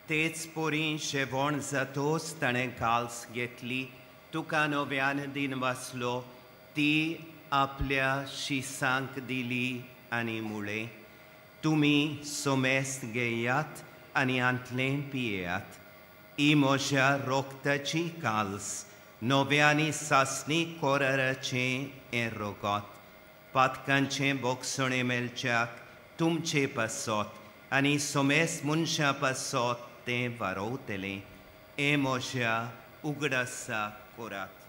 S3: तेच परी जेवण जातोच ताणें काल्स घेतली, तुका नव्यान दिनवासलो, ती आपल्या शिसांक दिली आनी म्हळें, तुमी सोमेस्त घेयात आनी आंतलें पियेयात, ही म्हज्या रोगताची काल्स, नव्या आनी सासणी कोराराचें हें रोगोत पातकांचें बोगसणें मेळच्याक तुमचे पासत आनी सोमेस मनशां पासत तें वारोवतलें. हें म्हज्या उगडासा करात.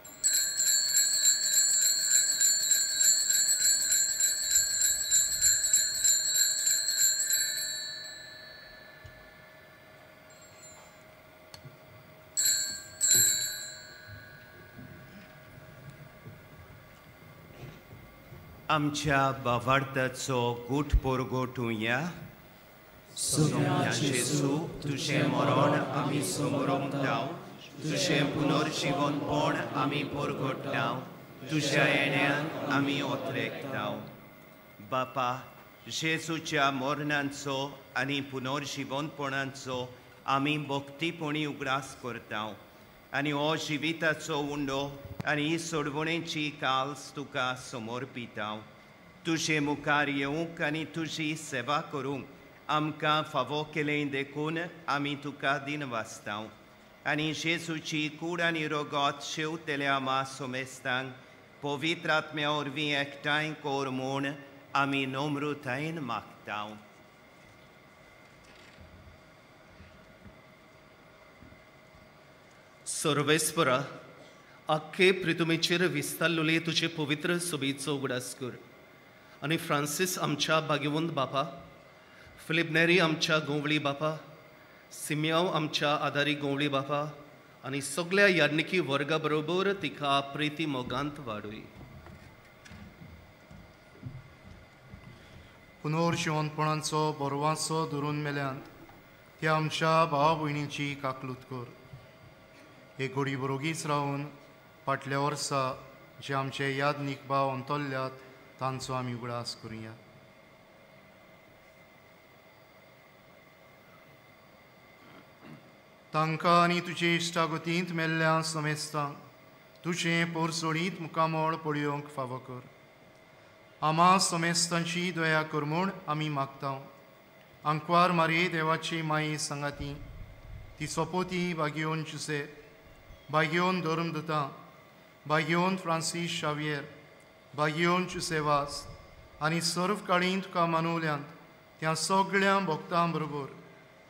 S3: आमच्या बावार्थाचो गूट पोरगोटुया. जेजू, तुजें मरण आमी समरमताव, तुजें पुनर्जिवनपण आमी पोरगोटाव, तुज्या येण्यांक आमी ओतरेकताव. बापा, जेजूच्या मरणांचो आनी पुनर्जिवनपणाचो आमी भक्तीपणी उगडास करताव आनी हो जिविताचो उंडो आनी ही सोडवणेची काल्स तुका समर्पिताव. तुजे मुखार येवंक आनी तुजी सेवा करूंक आमकां फावो केलें देखून आमी तुका दिनवासताव आनी जेजूची कूड आनी रोगोत शेवतल्या आमा सोमेस्तांक पवित्र आत्म्या वरवीं एकठांय कर म्हूण आमी नम्रतायेन मागताव.
S11: सर्वेस्परा, आख्खे प्रितुमेचेर विस्तारलेले तुजे पवित्र सोबीचो उगडास कर आनी फ्रांसीस आमच्या भाग्यवंत बापा, फिलीप नेरी आमच्या गोंवळी बापा, सिमियांव आमच्या आदारी गोंवळी बापा आनी सगळ्या याज्ञिकी वर्गा बरोबर तिका प्रिती मोगांत वाडूय.
S5: पुनर्जिवंतपणाचो बरवाचो धरून मेल्यांत त्या आमच्या भाव भयणीची काकलूत कर. एक घोडी बरोगीच रावन फाटल्या वर्सा जे आमचे यादनीक भाव अंतरल्यात तांचो आमी उगडास करुया. तांकां आनी तुजे इश्टागतींत मेल्ल्या समेस्तांक तुजें पोरसोडींत मुखामळ पळोवंक फावो कर. आमा समेस्तांची दया कर म्हूण आमी मागता. आंकवार मारये देवाची माये सांगाती ती सोपोती बागेवन जुसे, बागेवन धर्मदूतां, बागेवन फ्रांसीस शावियर, बागेवन जुसेवास आनी सर्व काळीं तुका मानवल्यांत त्या सगळ्या भक्तां बरोबर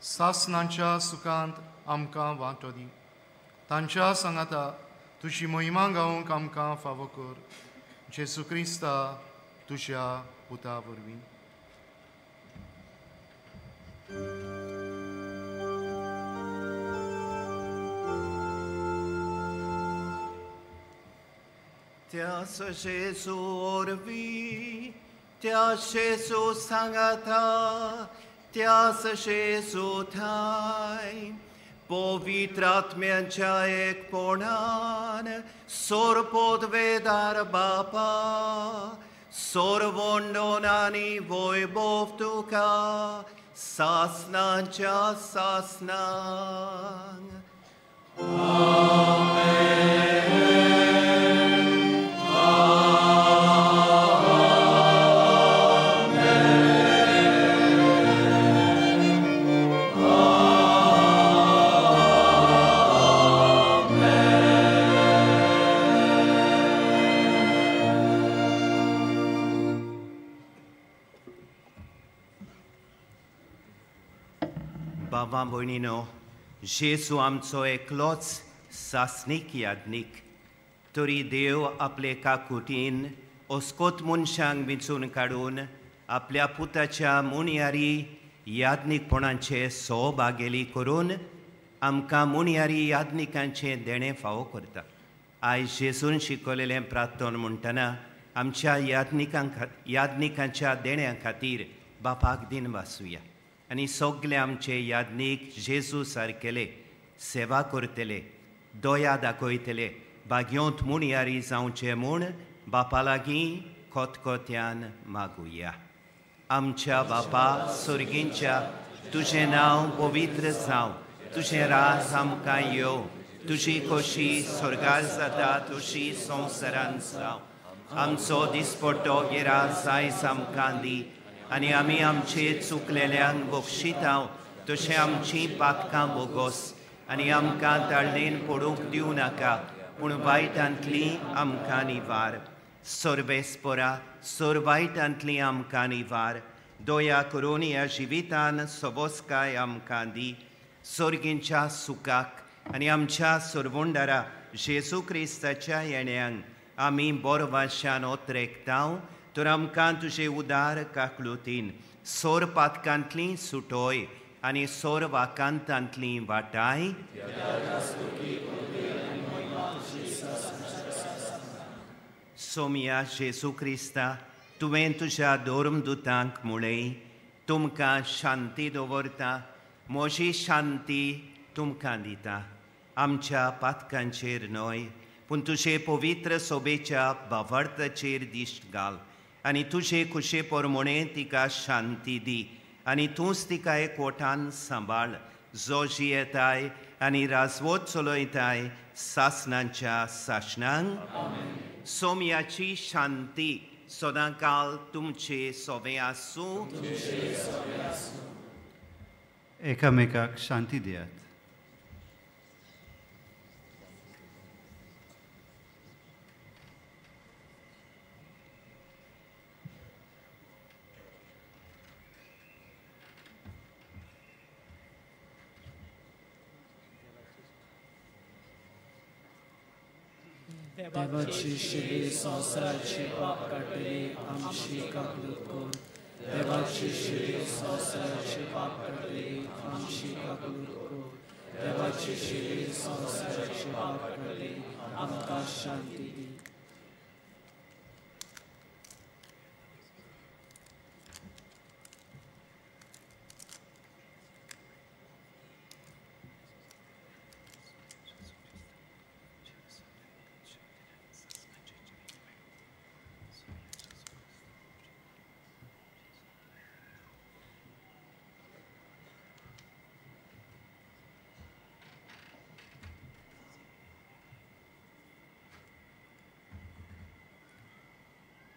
S5: सासनांच्या सुखांत आमकां वांटो दी. तांच्या सांगाता तुजी महिमा गावंक आमकां फावो कर. जेजू क्रिस्ता तुज्या पुता वरवीं.
S3: त्यास जेजू वरवीं, त्या जेजू सांगाता, त्यास जेजू ठांय पवित्र आत्म्यांच्या एकपणान सोरपोदवेदार बापा, सोरवंडोन आनी वैभव तुका सासनांच्या सासनांक. बाबा भयणीनो, जेजू आमचो एकलोच सासणीक याज्ञीक, तरी देव आपले काकुटीन ओस्कोत मनशांक विंचून काडून आपल्या पुताच्या मुणयारी याज्ञीकपणाचे सहभागेली करून आमकां मुणयारी याज्ञिकांचें देणें फावो करता. आयज जेजून शिकवलेलें प्रार्थन म्हणटना आमच्या याज्ञिकांच्या देण्या खातीर बापाक दिन वासुया आनी सगळे आमचे याज्ञीक जेजू सारकेले सेवा करतले, दया दाखयतले, भाग्योंत मुणयारी जावचे म्हूण बापा लागीं खतखत्यान मागुया. आमच्या बापा सर्गींच्या, तुजें नांव पवित्र जावं, तुजें राज आमकां येवं, तुजी खोशी स्वर्गार जाता तशी संवसारान जावं. आमचो दिसपट्टो गिरास आयज आमकां दी आनी आमी आमचे चुकलेल्यांक बक्षितांव तशें आमचीं पातकां बोगोस आनी आमकां ताळणेन पडूंक दिवं नाका, पूण वायटांतली आमकां निवार. सर्वेस्परा सोर वायटांतली आमकां निवार, दया करून ह्या जिवितान सोबोसकाय आमकां दी. सोर्गींच्या सुखाक आनी आमच्या सोरवंडारा जेजू क्रिस्ताच्या येण्यांक आमी बोरवाशान ओतरेकतांव, तर आमकां तुजे उदार काकलुतीन सोर पातकांतली सुटोय आनी सोर वाकांतांतली वाटाय. सोमया जेजू क्रिस्ता, तुवें तुज्या धर्मदुतांक म्हळें, तुमकां शांती दवरता, म्हजी शांती तुमकां दिता. आमच्या पातकांचेर न्हय पूण तुजे पवित्र सोबेच्या भावार्थाचेर दिश्ट घाल आनी तुजे खुशे प्रमाणे तिका शांती दी आनी तूंच तिका एकवटान सांबाळ, जो जियेताय आनी राजवत चलयताय सासणाच्या सासणांक. सोमयाची शांती सदांकाल तुमचे सोवे आसूं.
S12: एकामेकाक शांती दियात.
S7: देवाची शिरी संवसाराची पाप काडटली आमची काकलूत कर. देवाची शिरी संवसाराची पाप काडटली आमची काकलूत कर. देवाची शिरी संवसाराची पाप काडटली आमकां शांती दी.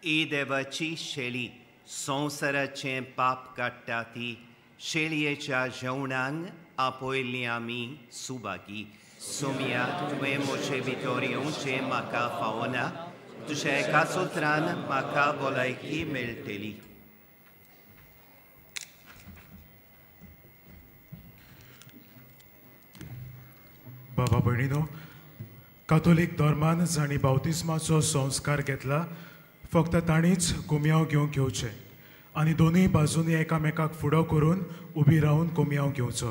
S3: ही देवाची शेळी संवसाराचें पाप काडटा ती शेळयेच्या जेवणांक आपयल्ली आमी सुभागी. सोमया, तुवें म्हजे भितर येवचें म्हाका फावना, तुज्या एका सुत्रान म्हाका भलायकी मेळटली.
S13: बाबा भयणीनो, कातोलीक धर्मान जांणी बावतिस्माचो संस्कार घेतला फक्त तांणीच कोमयांव घेवंक घेवचें आनी दोनूय बाजूंनी एकामेकाक फुडो करून उबी रावन कोमयांव घेवचो.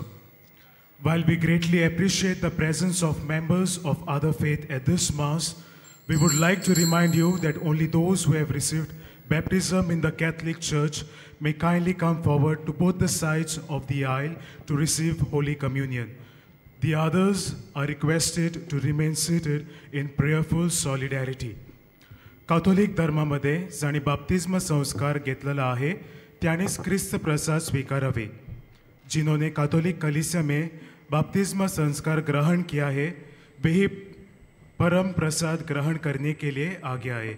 S13: While we greatly appreciate the presence of members of other faith at this Mass, we would like to remind you that only those who have received baptism in the Catholic Church may kindly come forward to both the sides of the aisle to receive Holy Communion. The others are requested to remain seated in prayerful solidarity. Catholic धर्मामध्ये जांणी बाप्तिस्म संस्कार घेतलेला आहे त्यांनीच क्रिस्त प्रसाद स्वीकारावे. जिन्होंने Catholic कलीसिया में बाप्तिस्म संस्कार ग्रहण किया है वे ही परम प्रसाद ग्रहण करने के लिए आगे आए.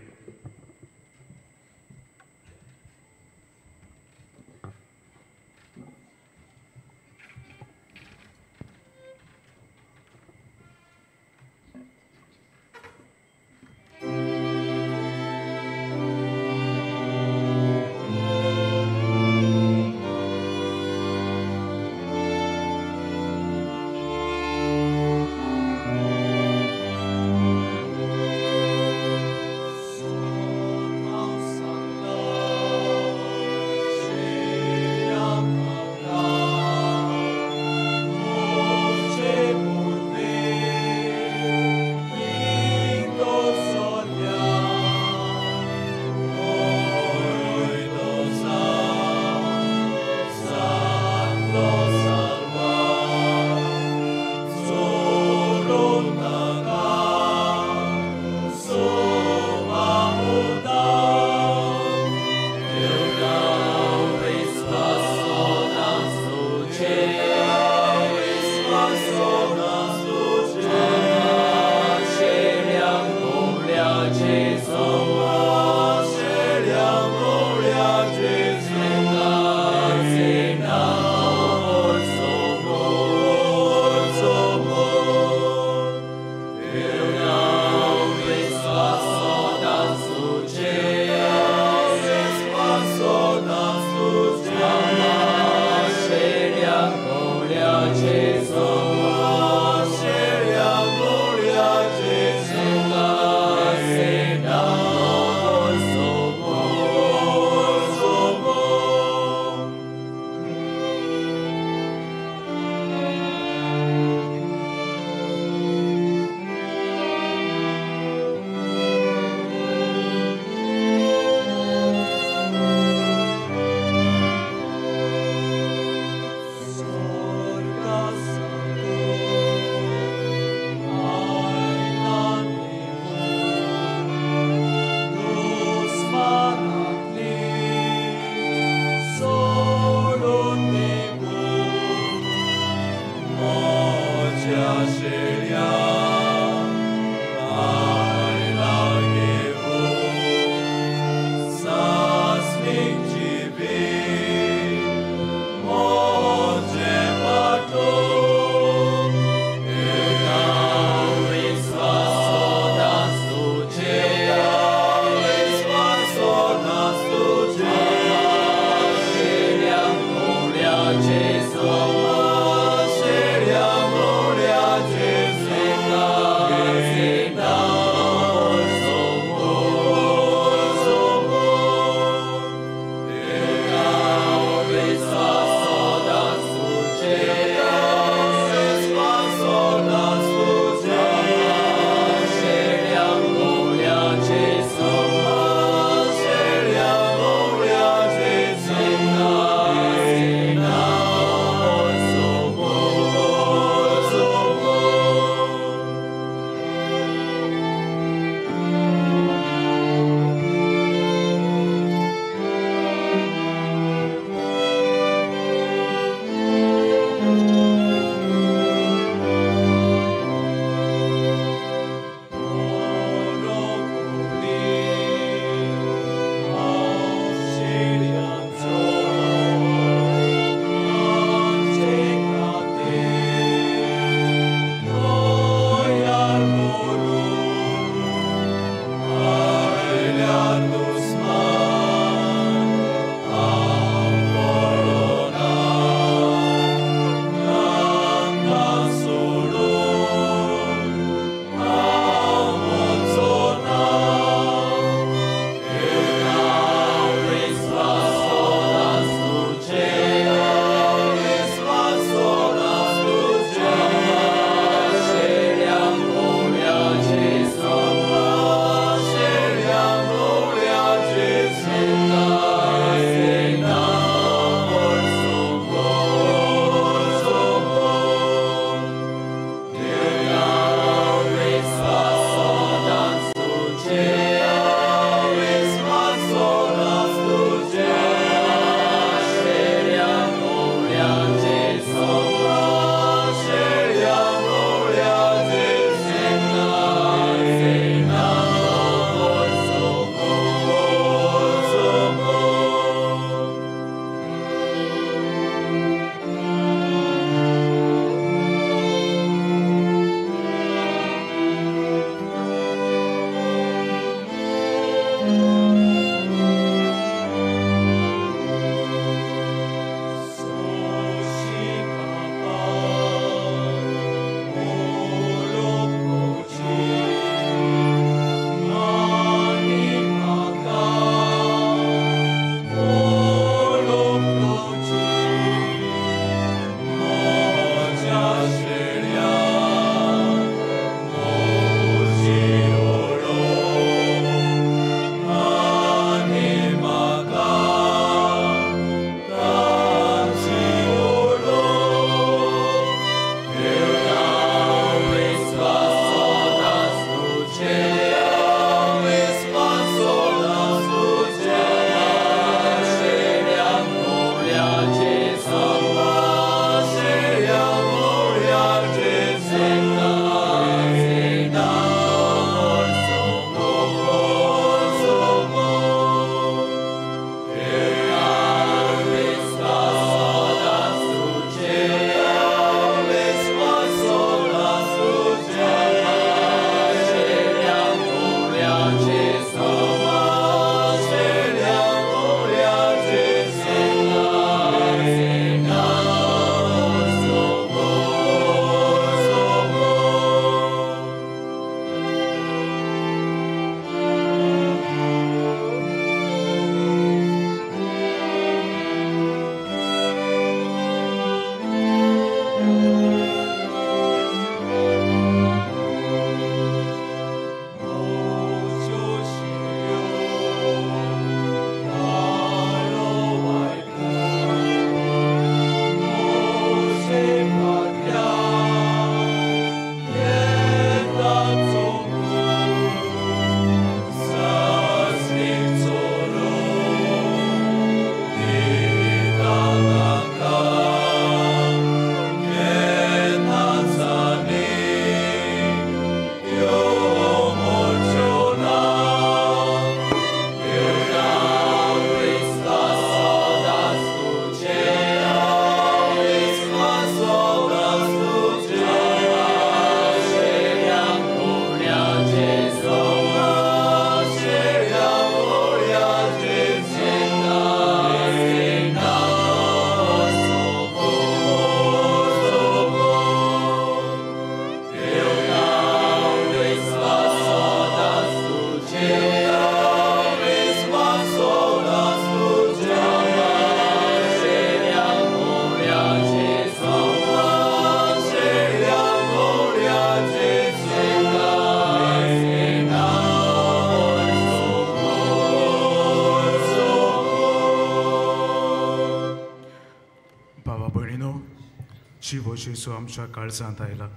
S13: जिवो जेजू आमच्या काळजांत आयला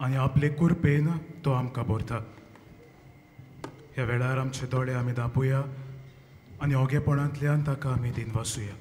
S13: आनी आपले कुरपेन तो आमकां भरता. ह्या वेळार आमचे दोळे आमी दापुया आनी ओगेपणांतल्यान ताका आमी दिनवासुया.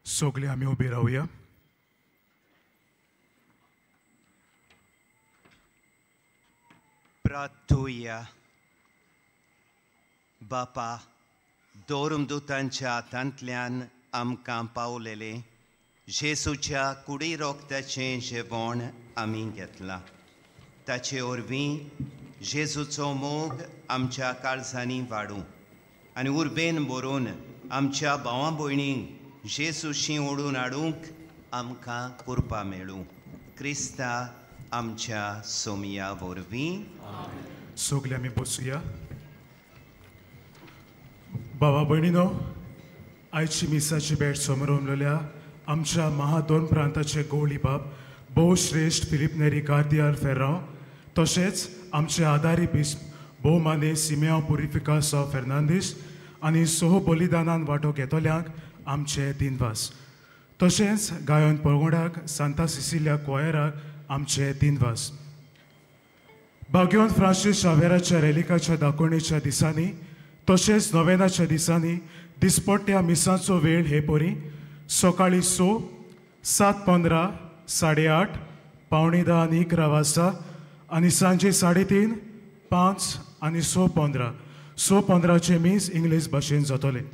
S13: सगळे आमी उबे रावया.
S3: प्रार्थुया. बापा, धर्मदूतांच्या हातांतल्यान आमकां पावलेलें जेजूच्या कुडी रोगताचें जेवण आमी घेतलां. ताचे वरवीं जेजूचो मोग आमच्या काळजांनी वाडूं आनी उर्बेन बरोवन आमच्या भावां भयणींक जेजूशी ओडून हाडूंक आमकां कृपा मेळूं. क्रिस्ता आमच्या सोमया वरवीं.
S13: सगळे आमी बसुया. बाबा भयणीनो, आयची मिसाची भेट समरोमलेल्या आमच्या महादोन प्रांताचे गवळी बाब भोवश्रेश्ठ फिलीप नेरी गार्दियाल फेर्रांव, तशेंच आमचे आदारी बिस्प भोवमाने सिमेआंव पुरिफिकासांव फेर्नांदीस आनी सोह बलिदानान वांटो घेतल्यांक आमचे दिनवास. तशेंच गायन पंगडाक सांता सिसिलिया क्वायराक आमचे दिनवास. भाग्यवंत फ्रांसीस शावेराच्या रेलिकाच्या दाखोवणेच्या दिसांनी तशेंच नोवेनाच्या दिसांनी दिसपट्ट्या मिसांचो वेळ हे परी सकाळीं 6, 7:15, 8:30, 9:45 आनी 11 वाजता आनी सांजे 3:30, 5 आनी 6:15. 6:15 मीस इंग्लीश भाशेन जातलें.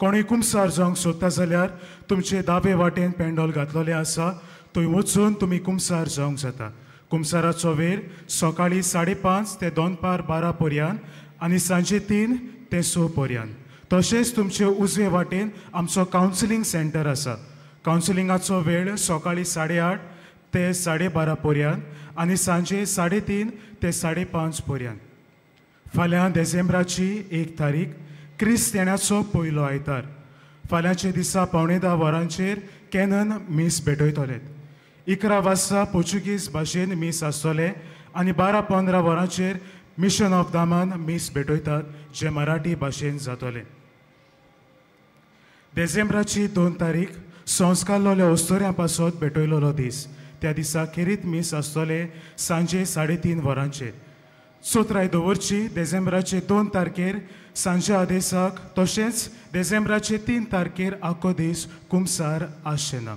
S13: कोणूय कुमसार जावंक सोदता जाल्यार तुमचे दावे वाटेन पेंडोल घातलेलें आसा, थंय वचून तुमी कुमसार जावंक जाता. कुमसाराचो वेळ सकाळीं 5:30 ते दनपार 12 पर्यंत आनी सांजे 3 ते 6 पर्यंत. तशेंच तुमचे उजवे वाटेन आमचो कावन्सिलींग सेंटर आसा. कावन्सिलिंगाचो वेळ सकाळीं 8:30 ते 12:30 पर्यंत आनी सांजे 3:30 ते 5:30 पर्यंत. फाल्यां डिसेंबराची 1 तारीख, क्रिस्त येण्याचो पयलो आयतार. फाल्यांचे दिसा 9:45 वरांचेर कॅनन मीस भेटयतले. 11 वाजता पोर्चुगीज भाशेन मीस आसतलें आनी 12:15 वरांचेर मिशन ऑफ दामान मीस भेटयतात, जें मराठी भाशेन जातलें. डिसेंबराची 2 तारीख संस्कारलोल्या अस्तोऱ्यां पासत भेटयलेलो दीस. त्या दिसा खेरीत मीस आसतलें सांजे 3:30 वरांचेर. चोत्राय दवरची डिसेंबराचे 2 तारखेर सांजे आदेसाक, तशेंच डिसेंबराचे 3 तारखेर आखो दीस कुमसार आसचें ना.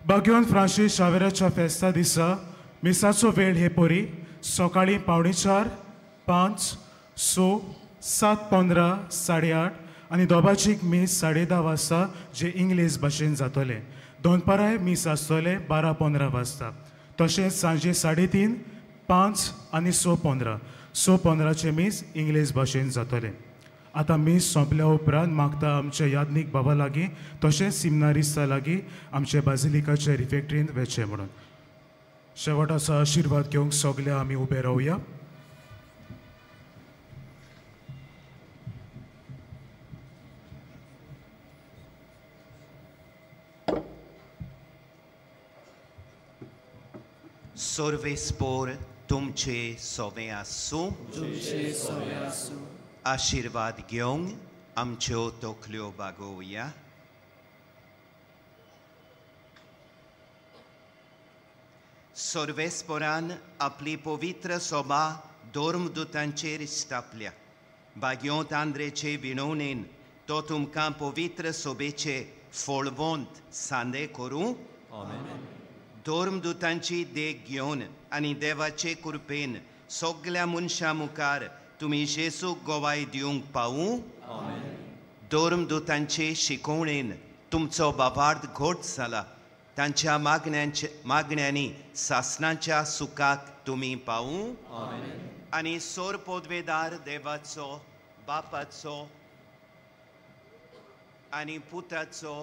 S13: भाग्यवंत फ्रांसीस शावेराच्या फेस्ता दिसा मिसाचो वेळ हे परी सकाळीं 3:45, 5, 6, 7:15, 8:30 आनी दोबाचीक मीस 10:30 वाजता, जे इंग्लीश भाशेन जातलें. दनपाराय मीस आसतलें 12:15 वाजता. तशेंच सांजे 3:30, 5 आनी 6:15. 6:15 मीस इंग्लीश भाशेन जातलें. आतां मीस सोंपल्या उपरांत मागता आमच्या याज्ञीक बाबा लागीं तशेंच सिमनारिस्ता लागीं आमच्या बाजिलिकाच्या रिफेक्ट्रींत वचचें म्हणून. शेवटाचो आशिर्वाद घेवंक सगळे आमी उबे रावया.
S3: सर्वेस्पोर तुमचे सोवे आसूं. आशिर्वाद घेवंक आमच्यो तकल्यो बागोवया. सर्वेस्पोरान आपली पवित्र सोबा धर्मदूतांचेर स्थापल्या. भाग्यवंत आंद्रेचे विणवणेन तो तुमकां पवित्र सोबेचे फळवंत सांदे करूं. धर्मदूतांची देख घेवन आनी देवाचे कृपेन सगल्या मनशां मुखार तुमी जेजूक गवाय दिवंक पावूं. धर्मदूतांचे शिकोवणेन तुमचो बाबार्थ घोट जाला. तांच्या मागण्यांनी सासणाच्या सुखाक तुमी पावूं. आनी सोर पोदवेदार देवाचो, बापाचो आनी पुताचो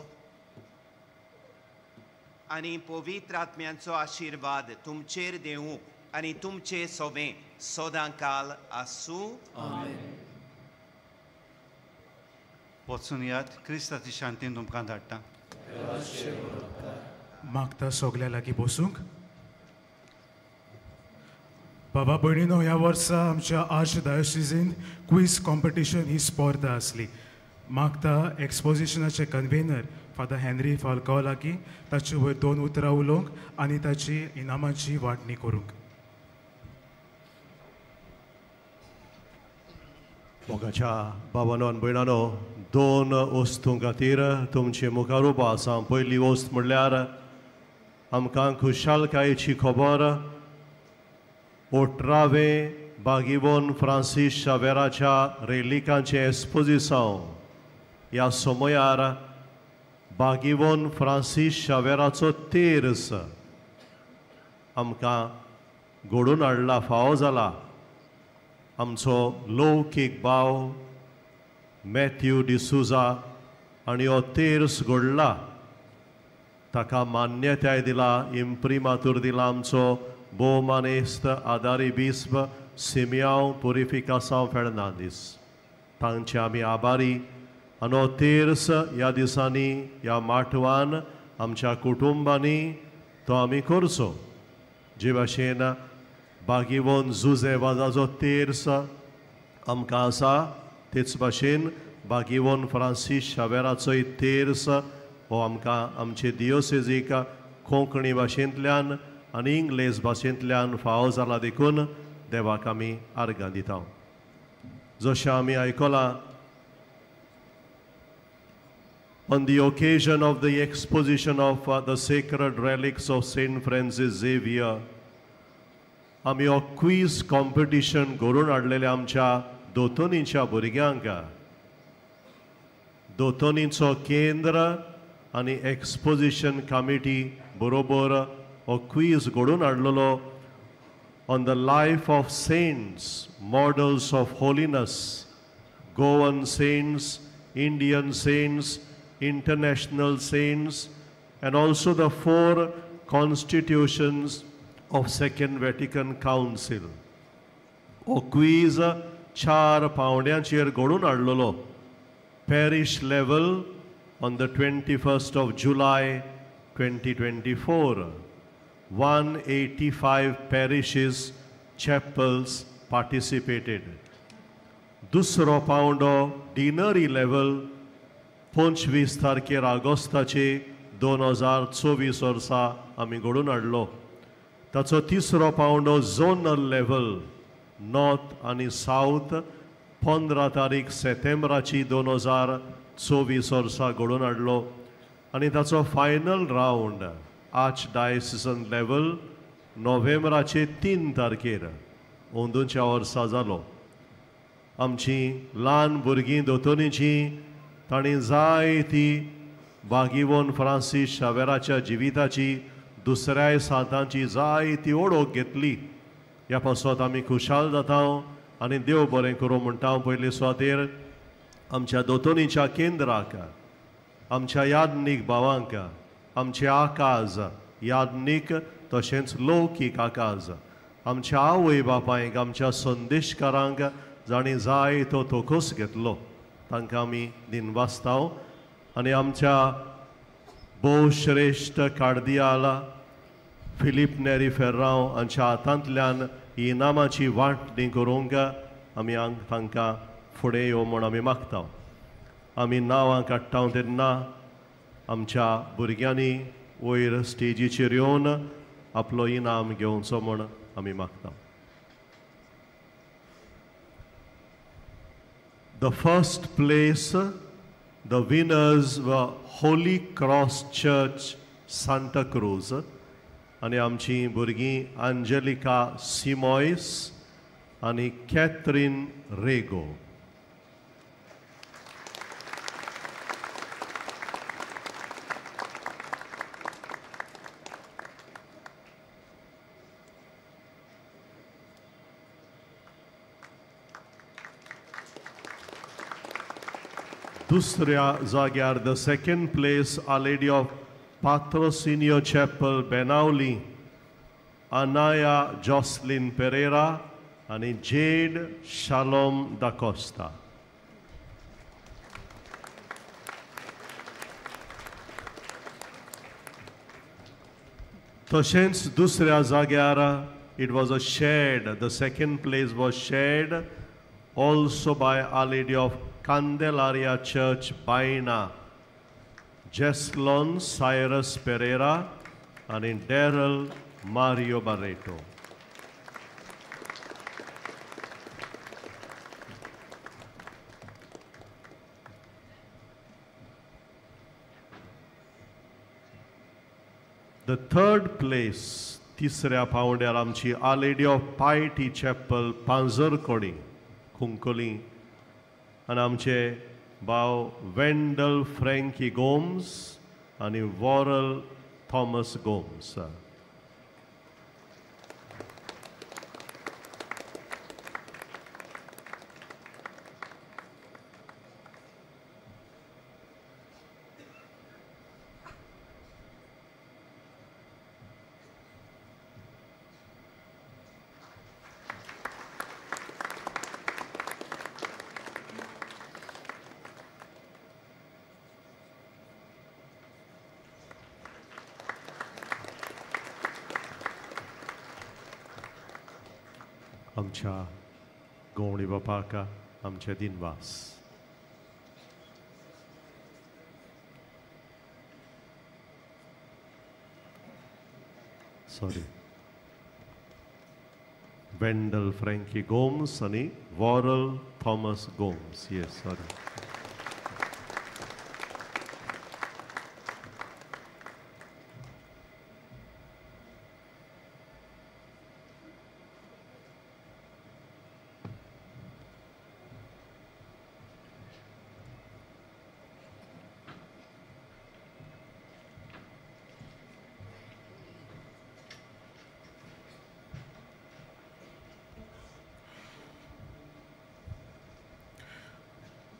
S3: आनी पवित्र आत्म्यांचो आशिर्वाद तुमचेर देवूं आनी तुमचे सोबें सदां काल आसूं.
S12: वचून यात, क्रिस्ताची शांतीन तुमकां धाडटा.
S13: मागता सगल्या लागीं बसूंक. बाबा भयणीनो, ह्या वर्सा आमच्या आर्च डायोसिजीन क्वीज कॉम्पिटिशन ही स्पर्धा आसली. मागता एक्सपोजिशनाचे कन्वेनर फादर हेनरी फाल्काव लागीं ताचे वयर 2 उतरां उलोवंक आनी ताची इनामाची वांटणी करूंक.
S14: मोगाच्या बाबानो आनी भयणानो, 2 वस्तूं खातीर तुमचे मुखार उबो आसा. पयली वस्त म्हणल्यार आमकां खुशालकायेची खबर, 18वें बागिवोन फ्रांसीस शावेराच्या रेलिकांचें एक्सपोजिसांव ह्या समयार बागिवोन फ्रांसीस शावेराचो तेर्स आमकां घडोवन हाडला, फावो जाला. आमचो लौकीक भाव मॅथ्यू डिसुजा आनी हो तेर्स घडला, ताका मान्यताय दिला, इम्प्रिमातूर दिला आमचो भोवमानेस्त आदारी बिस्प सिमियांव पुरिफिकासांव फेर्नांदीस. तांचे आमी आभारी. आनी हो तेर्स ह्या दिसांनी ह्या माटवान आमच्या कुटुंबांनी तो आमी करचो. जे भाशेन बागिवोन जुजे वाजाचो तेर्स आमकां आसा, तेच भाशेन बागिवोन फ्रांसीस शावेराचोय तेर्स हो आमकां आमचे दियोसेजीक कोंकणी भाशेंतल्यान आनी इंग्लेज भाशेंतल्यान फावो जाला. देखून देवाक आमी आर्गां दिता. जशें आमी आयकलां, on the occasion of the exposition of the sacred relics of Saint Francis Xavier, आमी हो क्वीज कॉम्पिटिशन घडोवन हाडलेलें आमच्या दोतोनीच्या भुरग्यांक. दोतोनीचो केंद्र आनी एक्सपोजिशन कमिटी बरोबर हो क्वीज घडोवन हाडलेलो on the life of saints, models of holiness, Goan saints, Indian saints, international saints, and also the 4 constitutions of Second Vatican Council. हो क्वीज 4 पावंड्यांचेर घडोवन हाडलेलो. Parish level on the 21st of July 2024, 185 parishes, chapels participated. दुसरो पावंडो deanery level 25 तारखेर ऑगस्टाचे 2024 वर्सा आमी घडोवन हाडलो. ताचो तिसरो पावंडो झोनल लेवल नॉर्थ आनी सावथ 15 तारीख सप्टेंबराची 2024 वर्सा घडोवन हाडलो. आनी ताचो final round archdiocesan level नोव्हेंबराचे 3 तारखेर अंदूच्या वर्सा जालो. आमची ल्हान भुरगीं दोतोनीची तांणी जायती बागिवोन फ्रांसीस शावेराच्या जिविताची दुसऱ्याय सांतांची जायती ओळख घेतली. ह्या पासत आमी खुशाल जाता आनी देव बरें करूं म्हणटा. पयले सुवातेर आमच्या दोतोनीच्या केंद्राक, आमच्या याज्ञीक भावांक, आमचे आकाज याज्ञीक तशेंच लौकीक आकाज, आमच्या आवय बापायक, आमच्या संदेशकारांक जांणी जाय तो तोखोस घेतलो तांकां आमी दिनवासता. आनी आमच्या भोवश्रेश्ठ कार्दियाल फिलीप नेरी फेर्रांव हांच्या हातांतल्यान इनामाची वांटणी करूंक आमी तांकां फुडें यो म्हूण आमी मागता. आमी नांवां काडटा तेन्ना आमच्या भुरग्यांनी वयर स्टेजीचेर येवन आपलो इनाम घेवचो म्हूण आमी मागता. The first place, the winners were Holy Cross Church, Santa Cruz. आनी आमची भुरगीं अंजेलिका सिमॉयस आनी कॅथरीन रेगो. दुसऱ्या जाग्यार the second place Our Lady of Patrocinio Chapel Benaulim Anaya Jocelyn Pereira आनी जेड शालोम दाकोस्ता. तशेंच दुसऱ्या जाग्यार it was a shared, the second place was shared also by Our Lady of Candelaria Church Baina, Jeslon Cyrus Pereira आनी Darryl Mario Barreto. The third place, तिसऱ्या पावंड्यार आमची Our Lady of Piety Chapel Panjarkodi Cuncolim आनी आमचे भाव वेंडल फ्रँकी गोम्स आनी वॉरल थॉमस गोम्स. आमच्या गवणी बापाक आमचे दिनवास. सॉरी, वेंडल फ्रँकी गोम्स आनी वॉरल थॉमस गोम्स. Yes, sorry.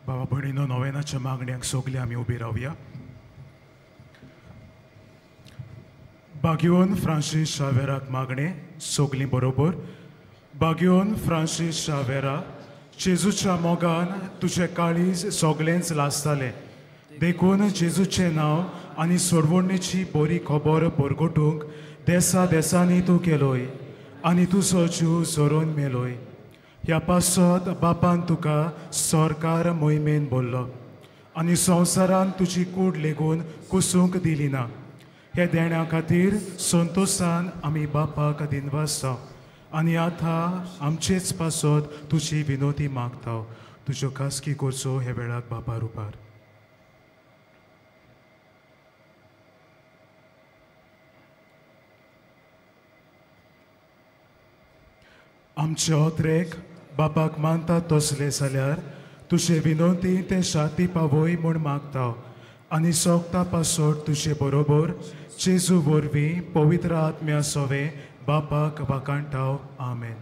S13: बाबा भयणीनो, नोवेनाच्या मागण्यांक सगळे आमी उबी रावया. बाग्योन फ्रांसीस शावेराक मागणें सगळीं बरोबर. बाग्योन फ्रांसीस शावेरा, जेजूच्या मोगान तुजें काळीज सगळेंच लासतालें, देखून जेजूचें नांव आनी सोडवणेची बरी खबर बरगोटूंक देसा देसांनी तूं केलोय आनी तुजो जीव झरोवन मेलोय. ह्या पासत बापान तुका सरकार मोहिमेन बोल्लो आनी संवसारान तुजी कूड लेगून कुसूंक दिली ना. हे देण्या खातीर संतोशान आमी बापाक दिनवासता आनी आतां आमचेच पासत तुजी विनोती मागता. तुज्यो खासगी करचो हे वेळाक बापा रुपार. आमचे ओत्रेक बापाक मानता तसले जाल्यार तुजे विनोती ते शाती पावय म्हूण मागता आनी सोगता पासोट तुजे बरोबर जेजू वरवीं पवित्र आत्म्या सोवे बापाक वाखाणटाव. आमेन.